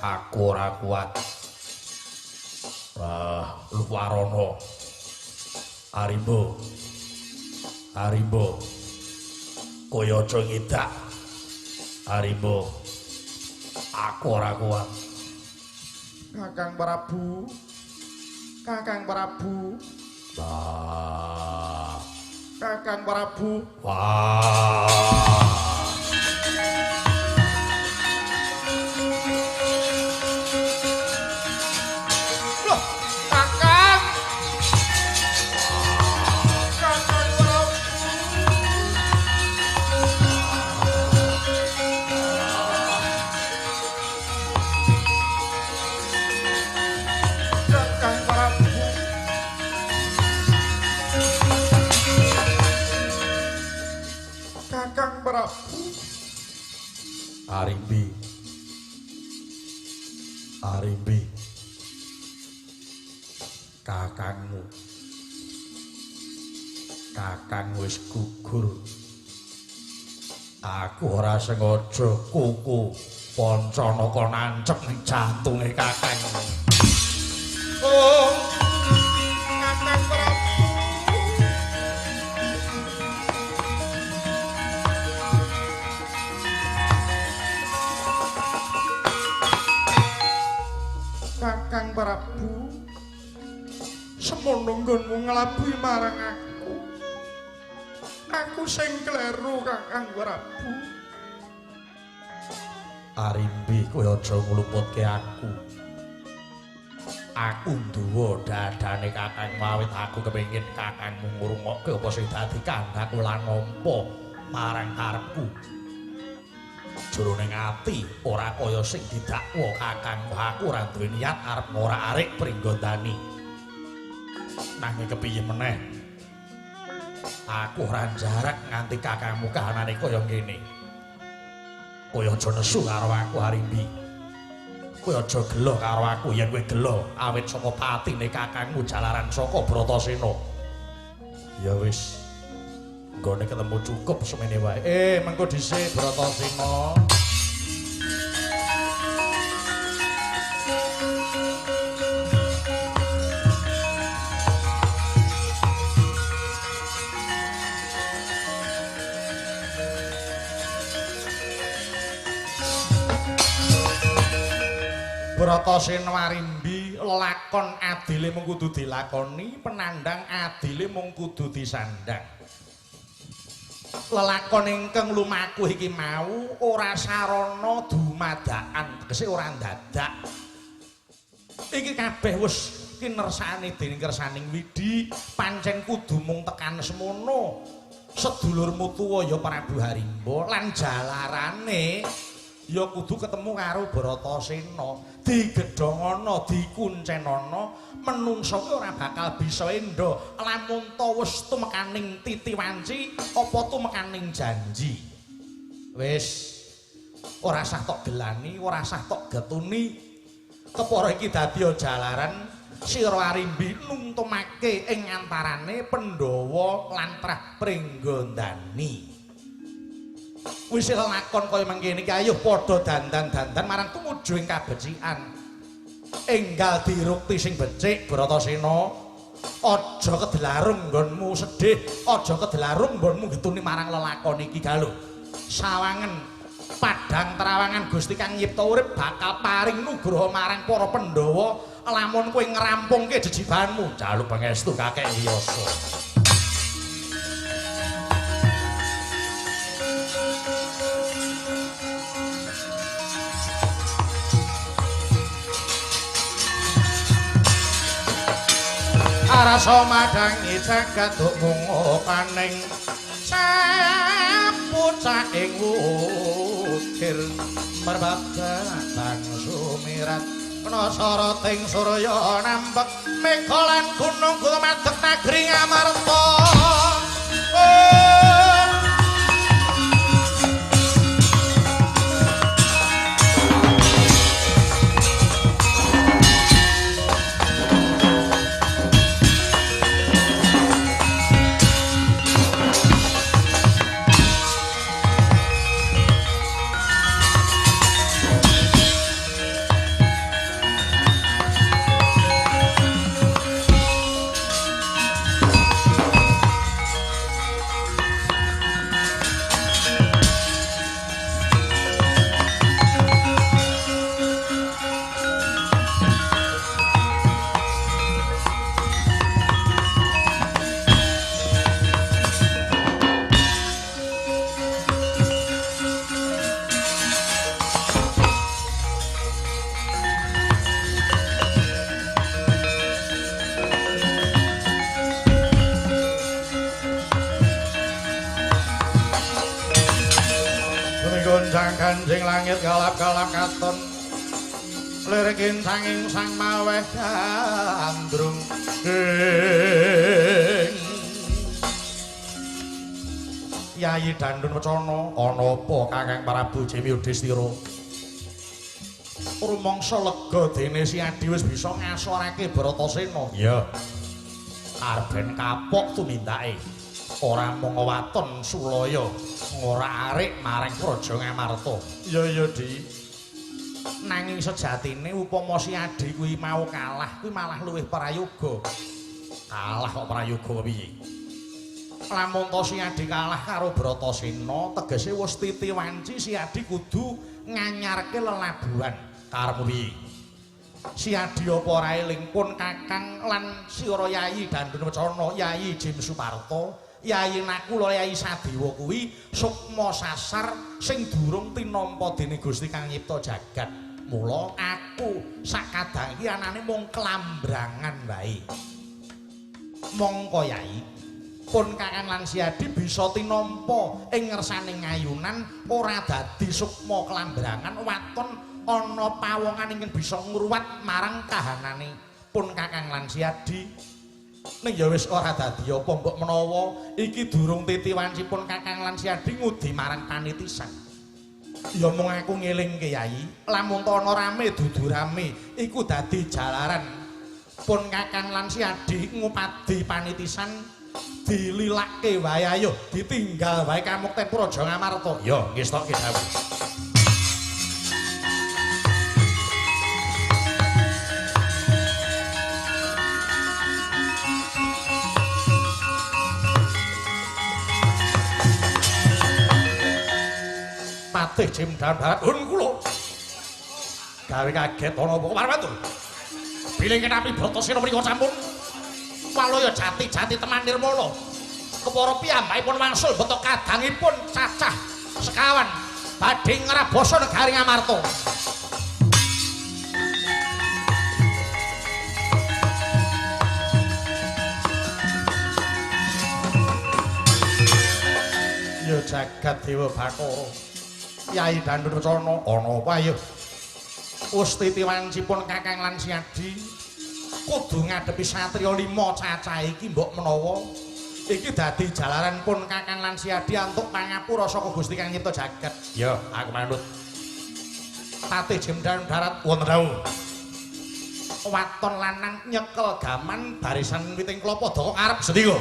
Aku ora kuat. Wah, Luwarana. Arimbo. Arimbo. Kowe aja ngidak. Arimbo. Aku ora kuat. Kakang Prabu. Kakang Prabu. Wah. Kakang Prabu. Wah. Loh, Kakang. Kakang Prabu. Kakang Prabu. Kakang Prabu. Arimbi. Arimbi. Kakangmu. Kakang wis gugur. Aku ora sengaja kuku Pancanaka nancep ning jantunge kakangmu. Oh, Kakang Prabu. Kakang Prabu, semono nggonmu nglabuhi marang aku. Aku sing kleru, Kakang Prabu. Arimbi, kowe aja ngluputke aku. Aku nduwa dadane kakangmu awit aku kepengin kakangmu ngrungokke apa sing dadi kandhaku lan nampa marang karepku. Jroning ati ora kaya sing didakwa kakangmu, aku ora duwe niat arep ngorak-arik Pringgondani. Nanging kepiye meneh? Aku ora jarak nganti kakangmu kahanane kaya ngene. Kowe aja nesu karo aku, Arimbi. Kowe aja gelo karo aku yen kowe gelo awit saka patine kakangmu jalaran saka Bratasena. Ya wis. Nggone ketemu cukup semene wae. Mengko dhisik Bratasena. Bratasena Arimbi, lakon adile mung kudu dilakoni, penandang adile mung kudu disandang. Lelakon ingkang lumaku iki mau ora sarana dumadakan, tegese ora ndadak. Iki kabeh wis kinersane dening kersaning Widi, pancen kudu mung tekan semono. Sedulurmu tuwa ya Prabu Harimba lan jalarane ya kudu ketemu karo Bratasena, digedhongana, dikuncenana, menungsa kuwi ora bakal bisa endo lamun ta wis tumekaning titi wanci apa tumekaning janji. Wis ora sah tok gelani, ora sah tok getuni. Kepara iki dadi jalaran sira Arimbi nuntumake ing antarane Pandhawa lan Trah Pringgondani. Wis lakon kaya mangkene iki ayo padha dandan-dandan marang tumuju ing kabecikan. Enggal dirukti sing becik Bratasena. Aja kedelarung nggonmu sedih, aja kedelarung nggonmu getuni marang lelakon iki galuh. Sawangen padhang trawangan Gusti Kang Nyipta urip bakal paring nugraha marang para Pandhawa lamun kowe ngrampungke jejibahanmu. Jaluk pangestu Kakek Wiyasa. Rasa madangi jagat mung paning sapucah ing wukir merbabat sumirat kena soroting surya nampek mega lan gunung gumadeg nagri Ngamarta. Manjing langit galap-galap katon lirikin sanging sang maweh gandrung. Yayi Dandun Wacana, ana apa Kakang Prabu Jim Yudhistira? Rumangsa lega dene si Adi wis bisa ngasorake Bratasena. Iya. Arep ben kapok tumindake. Ora mung waton sulaya ngorak-arik marang Praja Ngamarta. Iya iya, Di. Nanging sejatine upama si Adi kuwi mau kalah, kuwi malah luwih prayoga. Kalah kok prayoga piye? Lamun to si Adi kalah karo Bratasena, tegese wis titi wanci si Adi kudu nganyarke lelabuhan. Karepmu piye? Si Adi apa ora eling pun Kakang lan sira Yayi Dandun Wacana, Yayi Jim Suparto, Yayi Nakula, Yayi Sadewa kuwi sukma sasar sing durung tinampa dening Gusti Kang nyipta jagat. Mula aku sakadang iki anane mung klambrangan wae. Mongko Yayi, pun Kakang lan Si Adi bisa tinampa ing ngersane ngayunan ora dadi sukma klambrangan waton ana pawongan ingkang bisa ngruwat marang kahanane pun Kakang lan Si Adi. Ning ya wis ora dadi apa mbok menawa iki durung titi wancipun Kakang lan Si Adi ngudi marang panitisan. Ya mung aku ngelingke Yayi, lamun ta ana rame dudu rame iku dadi jalaran pun Kakang lan Si Adi ngupadi panitisan dililake wae, ayo ditinggal wae kamukten Praja Ngamarta. Ya nggih stokke dawuh. Patih Jim Darat hun kula gawe kaget ana apa marmatur. Bilih kenapi Bratasena mriku sampun walaya jati-jati teman nirmala. Kepara piyambakipun wangsul beto kadangipun cacah sekawan badhe ngrabasa negari Ngamarta. Ya jagat Dewa Bathara. Yai Dandun Wacana, ana apa ayo? Wis titi wancipun Kakang lan Si Adi kudu ngadepi satriya 5 cacahe iki mbok menawa iki dadi jalaran pun Kakang lan Si Adi antuk pangapura saka Gusti Kang nyipta jagat. Ya, aku manut. Patih Jim Dandun Darat wonten dawuh. Waton lanang nyekel gaman barisan witing klapa daka arep sendika.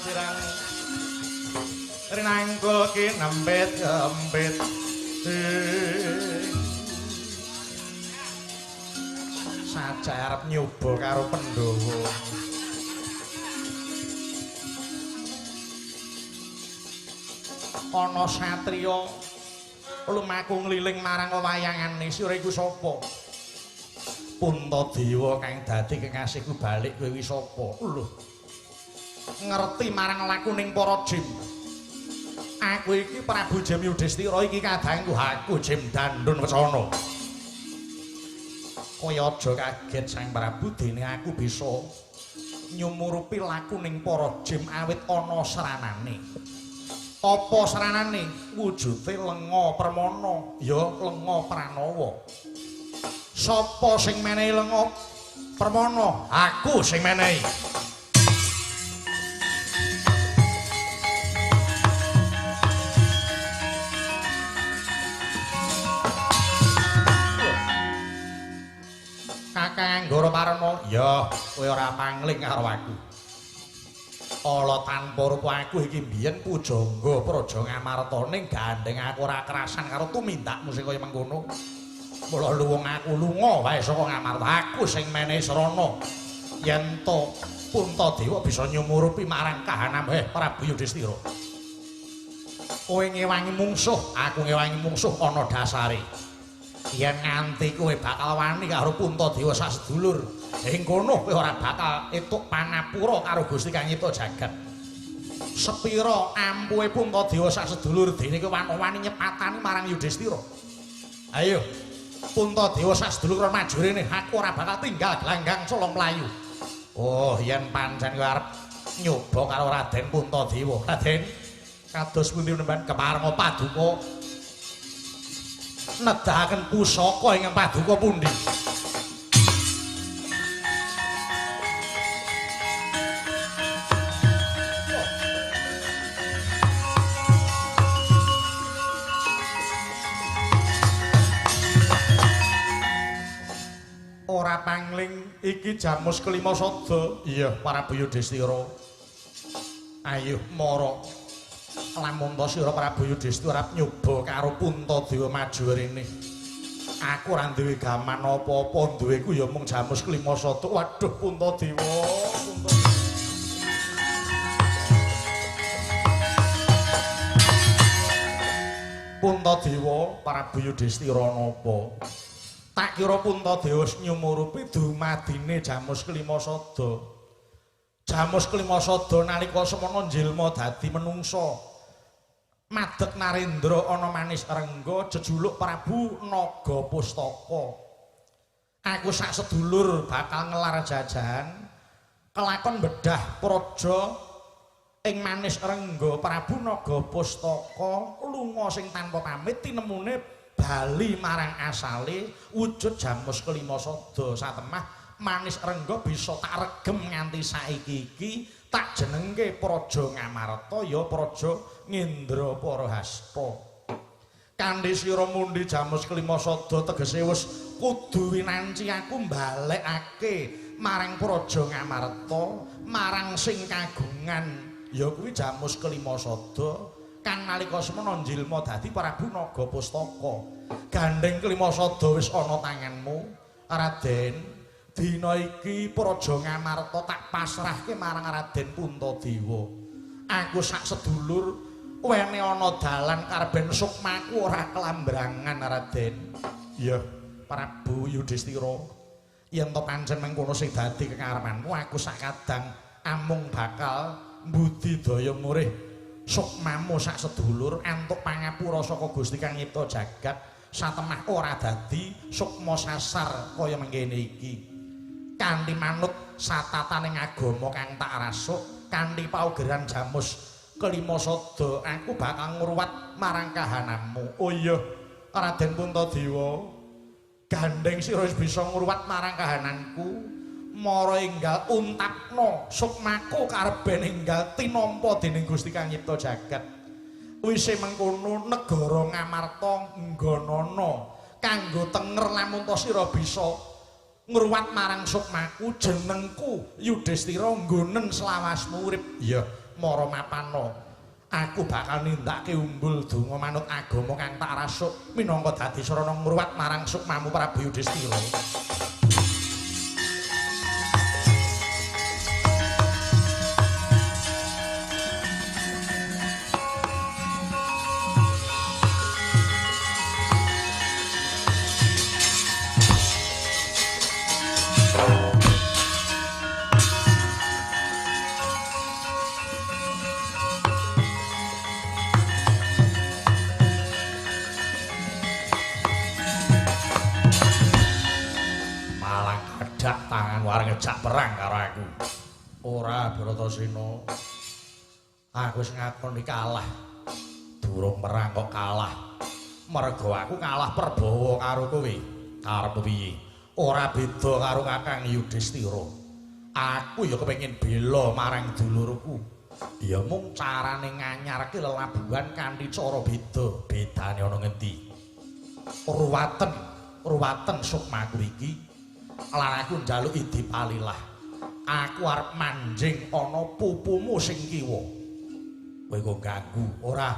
Pirang rinangkul kinempit kempit saja arep nyoba karo Pandhawa. Ana satriya lumaku ngliling marang wayangane sira iku sapa? Puntadewa kang dadi kekasihku balik kowe iki sapa? Lho, ngerti marang lakuning para jim. Aku iki Prabu Jim Yudhistira iki kadangku aku Jim Dandun Wacana. Kowe aja kaget Sang Prabu, dene aku bisa nyumurupi lakuning para jim awit ana sranane. Apa sranane? Wujude lenga permana, ya lenga pranawa. Sapa sing menehi lenga permana? Aku sing menehi. Kakang Anggara Parna, ya kowe ora pangling karo aku. Ala tanpa rupa aku iki mbiyen pujangga Praja Ngamarta, ning gandeng aku ora kerasan karo tumindakmu sing kaya mengkono. Mula luwung aku lunga wae saka Ngamarta, aku sing menehi srana yen to Puntadewa bisa nyumurupi marang kahanan Prabu Yudhistira. Kowe ngewangi mungsuh, aku ngewangi mungsuh ana dasare. Yen nganti kowe bakal wani karo Puntadewa sak sedulur, ing kono kowe ora bakal etuk pangapura karo Gusti Kang Nyipta Jagat. Sepira ampuhe Puntadewa sak sedulur dene kowe wani nyepatani marang Yudhistira. Ayo Puntadewa sak sedulur maju rene, aku ora bakal tinggal gelanggang solong mlayu. Oh, yen pancen kowe arep nyoba karo Raden Puntadewa. Raden, kados pundi nemban keparenga paduka nedahaken pusaka ingkang paduka pundi? Ora pangling iki jamus kelima sada. Iya, Prabu Yudhistira. Ayo mara. Lamun ta sira Prabu Yudhistira arep nyoba karo Puntadewa maju rene. Aku ora duwe gaman apa-apa, duweku ya mung jamus kelima sada. Waduh Puntadewa, Puntadewa. Puntadewa, Prabu Yudhistira napa? Tak kira Puntadewa wis nyumurupi dumadine jamus kelima sada. Jamus kelima sada nalika semono njilma dadi menungsa. Madeg Narendra ana Manis Rengga jejuluk Prabu Naga Pustaka. Aku sak sedulur bakal ngelar jajahan kelakon bedah praja ing Manis Rengga. Prabu Naga Pustaka lunga sing tanpa pamit tinemune bali marang asale wujud jamus kelima sada. Satemah Manis Rengga bisa tak regem nganti saiki iki tak jenengke Praja Ngamarta ya Praja Ngendraparahasta. Kanthi sira mundi jamus kelima sada tegese wis kudu winanci aku mbalekake marang Praja Ngamarta marang sing kagungan ya kuwi jamus kelima sada kang nalika semono njilma dadi Prabu Naga Pustaka. Gandeng kelima sada wis ana tanganmu Raden. Dina iki Praja Ngamarta tak pasrahke marang Raden Puntadewa. Aku sak sedulur wene ana dalan karben sukmaku ora kelambrangan Raden. Iya, Prabu Yudhistira. Yen to pancen mengkono sing dadi kekarepanmu, aku sak kadang amung bakal mbudidaya murih sukmamu sak sedulur antuk pangapura saka Gusti Kang Nyipta Jagat. Satemah ora dadi sukma sasar kaya mengkene iki. Kanthi manut satataning agama kang tak rasuk, kanthi paugeran jamus kelima sada, aku bakal ngruwat marang kahananmu. Oh iya, Raden Puntadewa, gandeng sira wis bisa ngruwat marang kahananku, mara enggal untapna sukmaku kareben enggal tinampa dening Gusti Kang Nyipta Jagat. Wise mengkono negara Ngamarta nggonana kanggo tenger lamun ta sira bisa ngruwat marang sukmaku, jenengku Yudhistira nggonen selawasmu urip. Iya, mara mapana aku bakal nindakake umbul donga manut agama kang tak rasuk minangka dadi sarana ngruwat marang sukmamu Prabu Yudhistira. arep ngejak perang karo aku. Ora Bratasena. Aku wis ngakoni kalah. Durung perang kok kalah. Mergo aku kalah perbawa karo kowe. Karep piye? Ora beda karo Kakang Yudhistira. Aku ya kepengin bela marang dulurku. Ya mung carane nganyarke lelabuhan kanthi cara beda. Bedane ana ngendi? Ruwaten, ruwaten sukmaku iki. Lan aku njaluk idi palilah. Aku arep manjing ana pupumu sing kiwa. Kowe kok ganggu ora?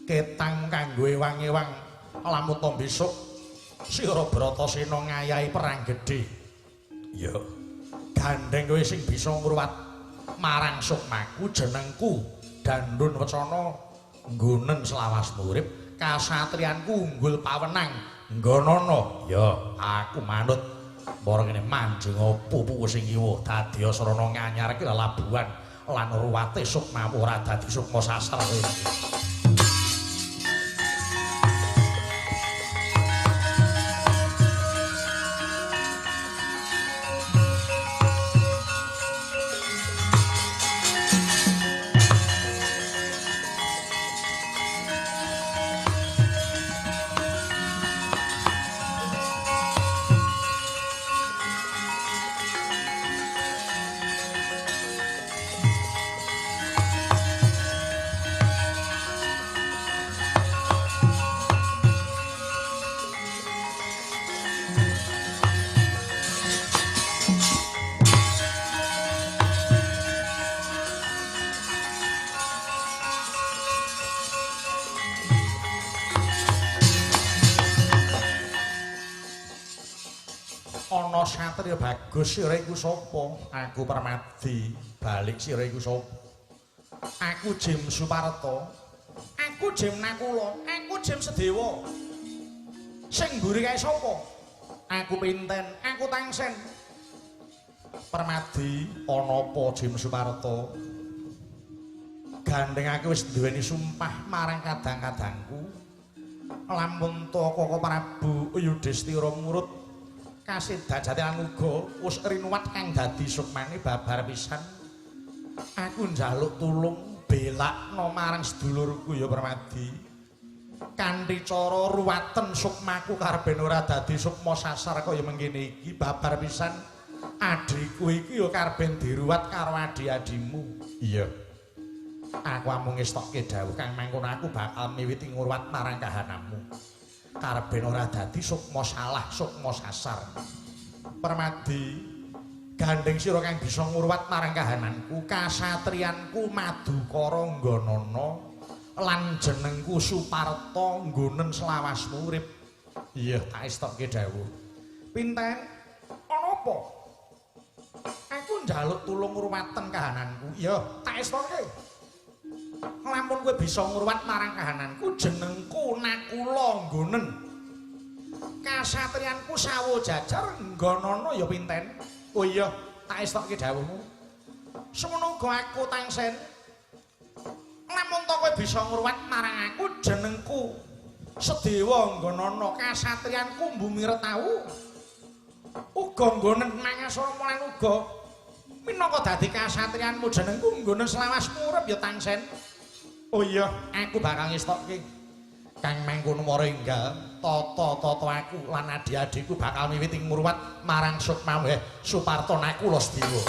Ketang kanggo ewang-ewang lamun to besok sira Bratasena ngayahi perang gedhe. Ya. Gandeng kowe sing bisa ngruwat marang sukmaku jenengku Dandun Wecana nggonen selawasmu urip kasatriyanku unggul pawenang nggonana. Ya, aku manut. Mara kene manjing pupuku sing kiwa dadi sarana nganyarke lelabuhan lan ruwate sukmamu ora dadi sukma sasar kowe. Satria bagus sira iku sapa? Aku Permadi. Balik sira iku sapa? Aku Jim Suparto. Aku Jim Nakula. Aku Jim Sedewa. Sing mburi kae sapa? Aku Pinten, aku Tangsen. Permadi, ana apa Jim Suparto? Gandeng aku wis duweni sumpah marang kadang-kadangku. Lamun ta Koko Prabu Yudhistira murut kasidajati lan uga wis rinuwat kang dadi sukmane babar pisan. Aku njaluk tulung belakno marang sedulurku ya Permadi. Kanthi cara ruwaten sukmaku karben ora dadi sukma sasar kaya mengkene iki babar pisan. Adhiku iki ya karben diruwat karo adhi-adhimu. Iya. Aku amung ngestokke dawuh kang mangkono aku bakal miwiti ngruwat marang kahananmu. Karben ora dadi sukma salah, sukma sasar. Permadi, gandeng sira kang bisa ngruwat marang kahananku, kasatriyanku Madukara Ngganana lan jenengku Suparta nggonen selawasmu urip. Iya, tak estokke dawuh. Pinten? Ana apa? Aku njaluk tulung ngruwaten kahananku. Iya, tak estokke. Lamun kowe bisa ngruwat marang kahananku, jenengku Nakula nggonen. Kasatriyanku Sawo Jajar nggonana ya Pinten. Oh iya, tak estokke dawuhmu. Semono uga aku Tangsen. Lamun to kowe bisa ngruwat marang aku, jenengku Sedewa nggonana, kasatriyanku Bumi Retawu. Uga nggonen mangasara lan uga minangka dadi kasatriyanmu jenengku nggonen selawasmu urip ya Tangsen. Oh iya, aku bakal ngestokke. Kang mangkono mara enggal tata-tata aku lan adhi-adhiku bakal miwiti ngruwat marang sukmamu Suparta Nakula Sedewa.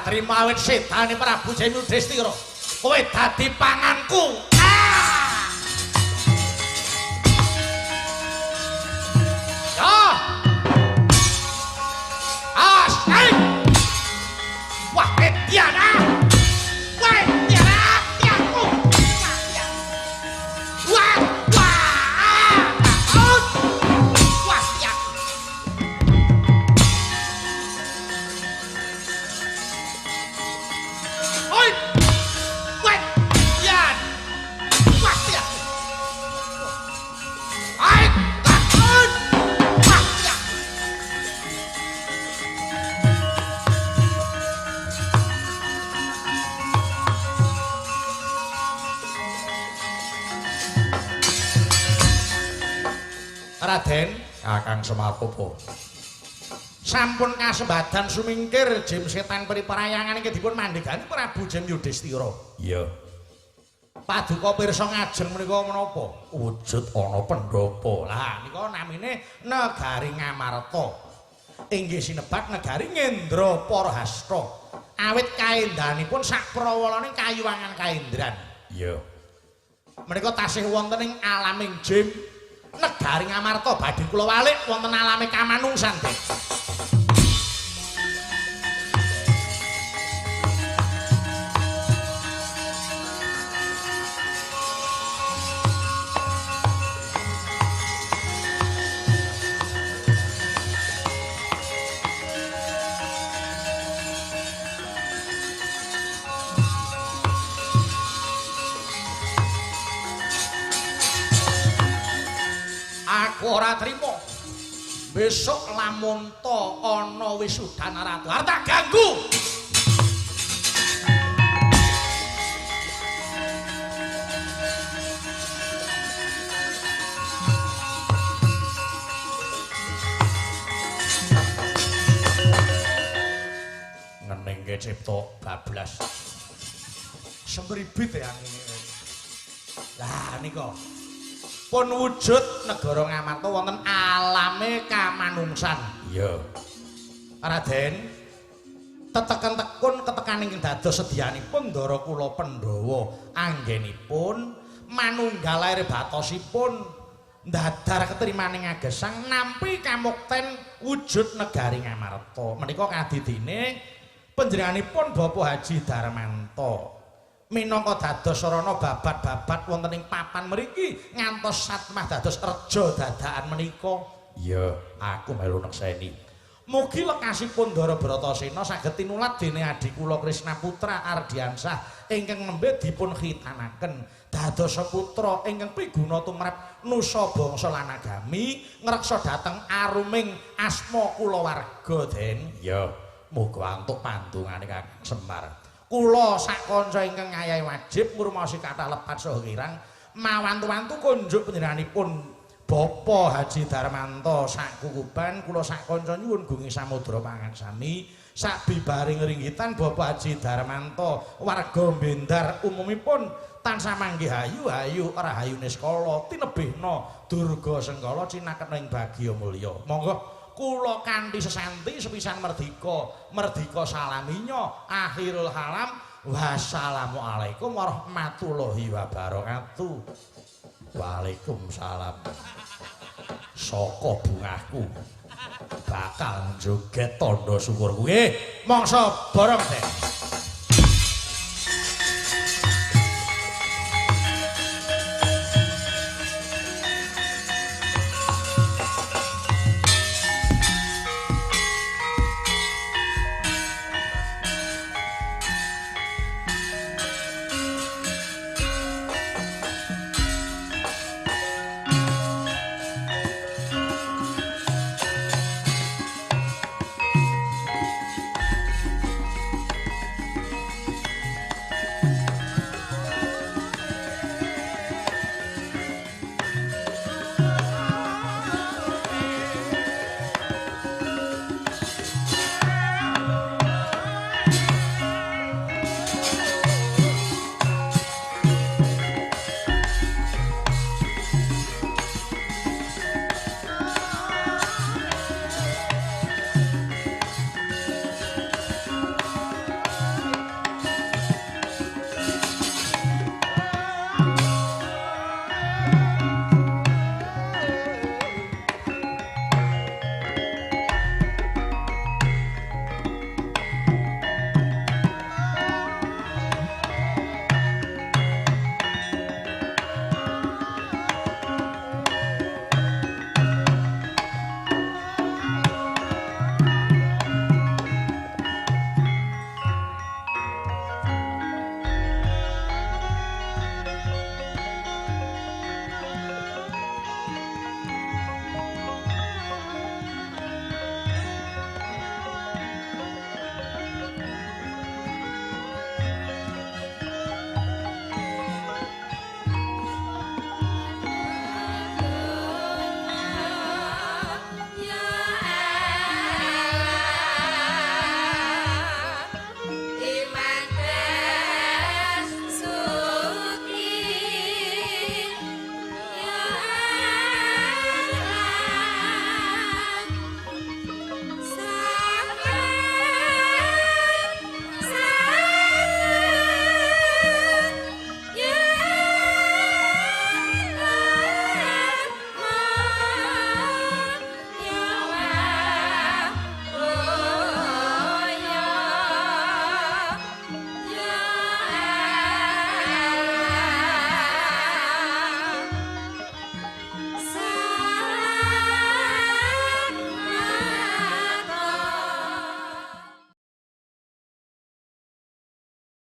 Trima awit sedane Prabu Yudhistira, kowe dadi panganku. Ah! Ya! Asik! Wah, tiana! Wah, tiana, tiaku! Raden, Kakang Semar apa? Sampun kasembadan sumingkir Jim Setan Peri Parayangan iki dipun mandhegani Prabu Jim Yudhistira. Iya. Paduka pirsa ngajeng menika menapa? Wujud ana pendhapa. Lah nika namine Negari Ngamarta. Inggih sinebat Negari Ngendraparahasta. Awit kaendahanipun sakprawolane kayuwangan kaendran. Iya. Menika tasih wonten ing alaming Jim Negari Ngamarta badhe kula walik wonten alame kamanungsan. Aku ora trimo. Besok lamun ta ana wisudana ratu arep tak ganggu. Ngeningke cipta bablas. Semribit ya ngene. Lah nika pun wujud negara Ngamarta wonten alame kamanungsan. Iya. Raden, teteken tekun ketekaning dados sedianipun ndara kula Pandhawa anggenipun manunggal lair batosipun ndadar ketrimaning agesang nampi kamukten wujud negari Ngamarta. Menika kadidine panjenenganipun Bapak Haji Darmanto. Minangka dados sarana babat-babat wonten ing papan mriki ngantos satmah dados reja dadakan menika. Iya, aku melu nekseni. Mugi lekasipun Ndara Bratasena saged tinulat dene adhi kula Krisna Putra Ardiansah ingkang nembe dipun khitanaken dados putra ingkang piguna tumrap nusa bangsa lan agami ngreksa dhateng aruming asma kulawarga, Den. Iya, muga antuk pandungane Kakang Semar. Kula sak kanca ingkang ngayahi wajib ngrumaosi kathah lepat saha kirang mawantu-wantu kunjuk panjenenganipun Bapak Haji Darmanto sak kukuban kula sak kanca nyuwun gunging samudra pangaksami sak bibaring ringgitan Bapak Haji Darmanto warga Bendar umumipun tansah manggih hayu-hayu rahayu niskala tinebihna durga sengkala cinaketna ing bagya mulya. Monggo kula kanthi sesanti sepisan merdika, merdika salaminya akhirul halam. Wassalamualaikum warahmatullahi wabarakatuh. Waalaikumsalam. Saka bungahku bakal njoget tandha syukurku. Nggih, mangsa borong, Den.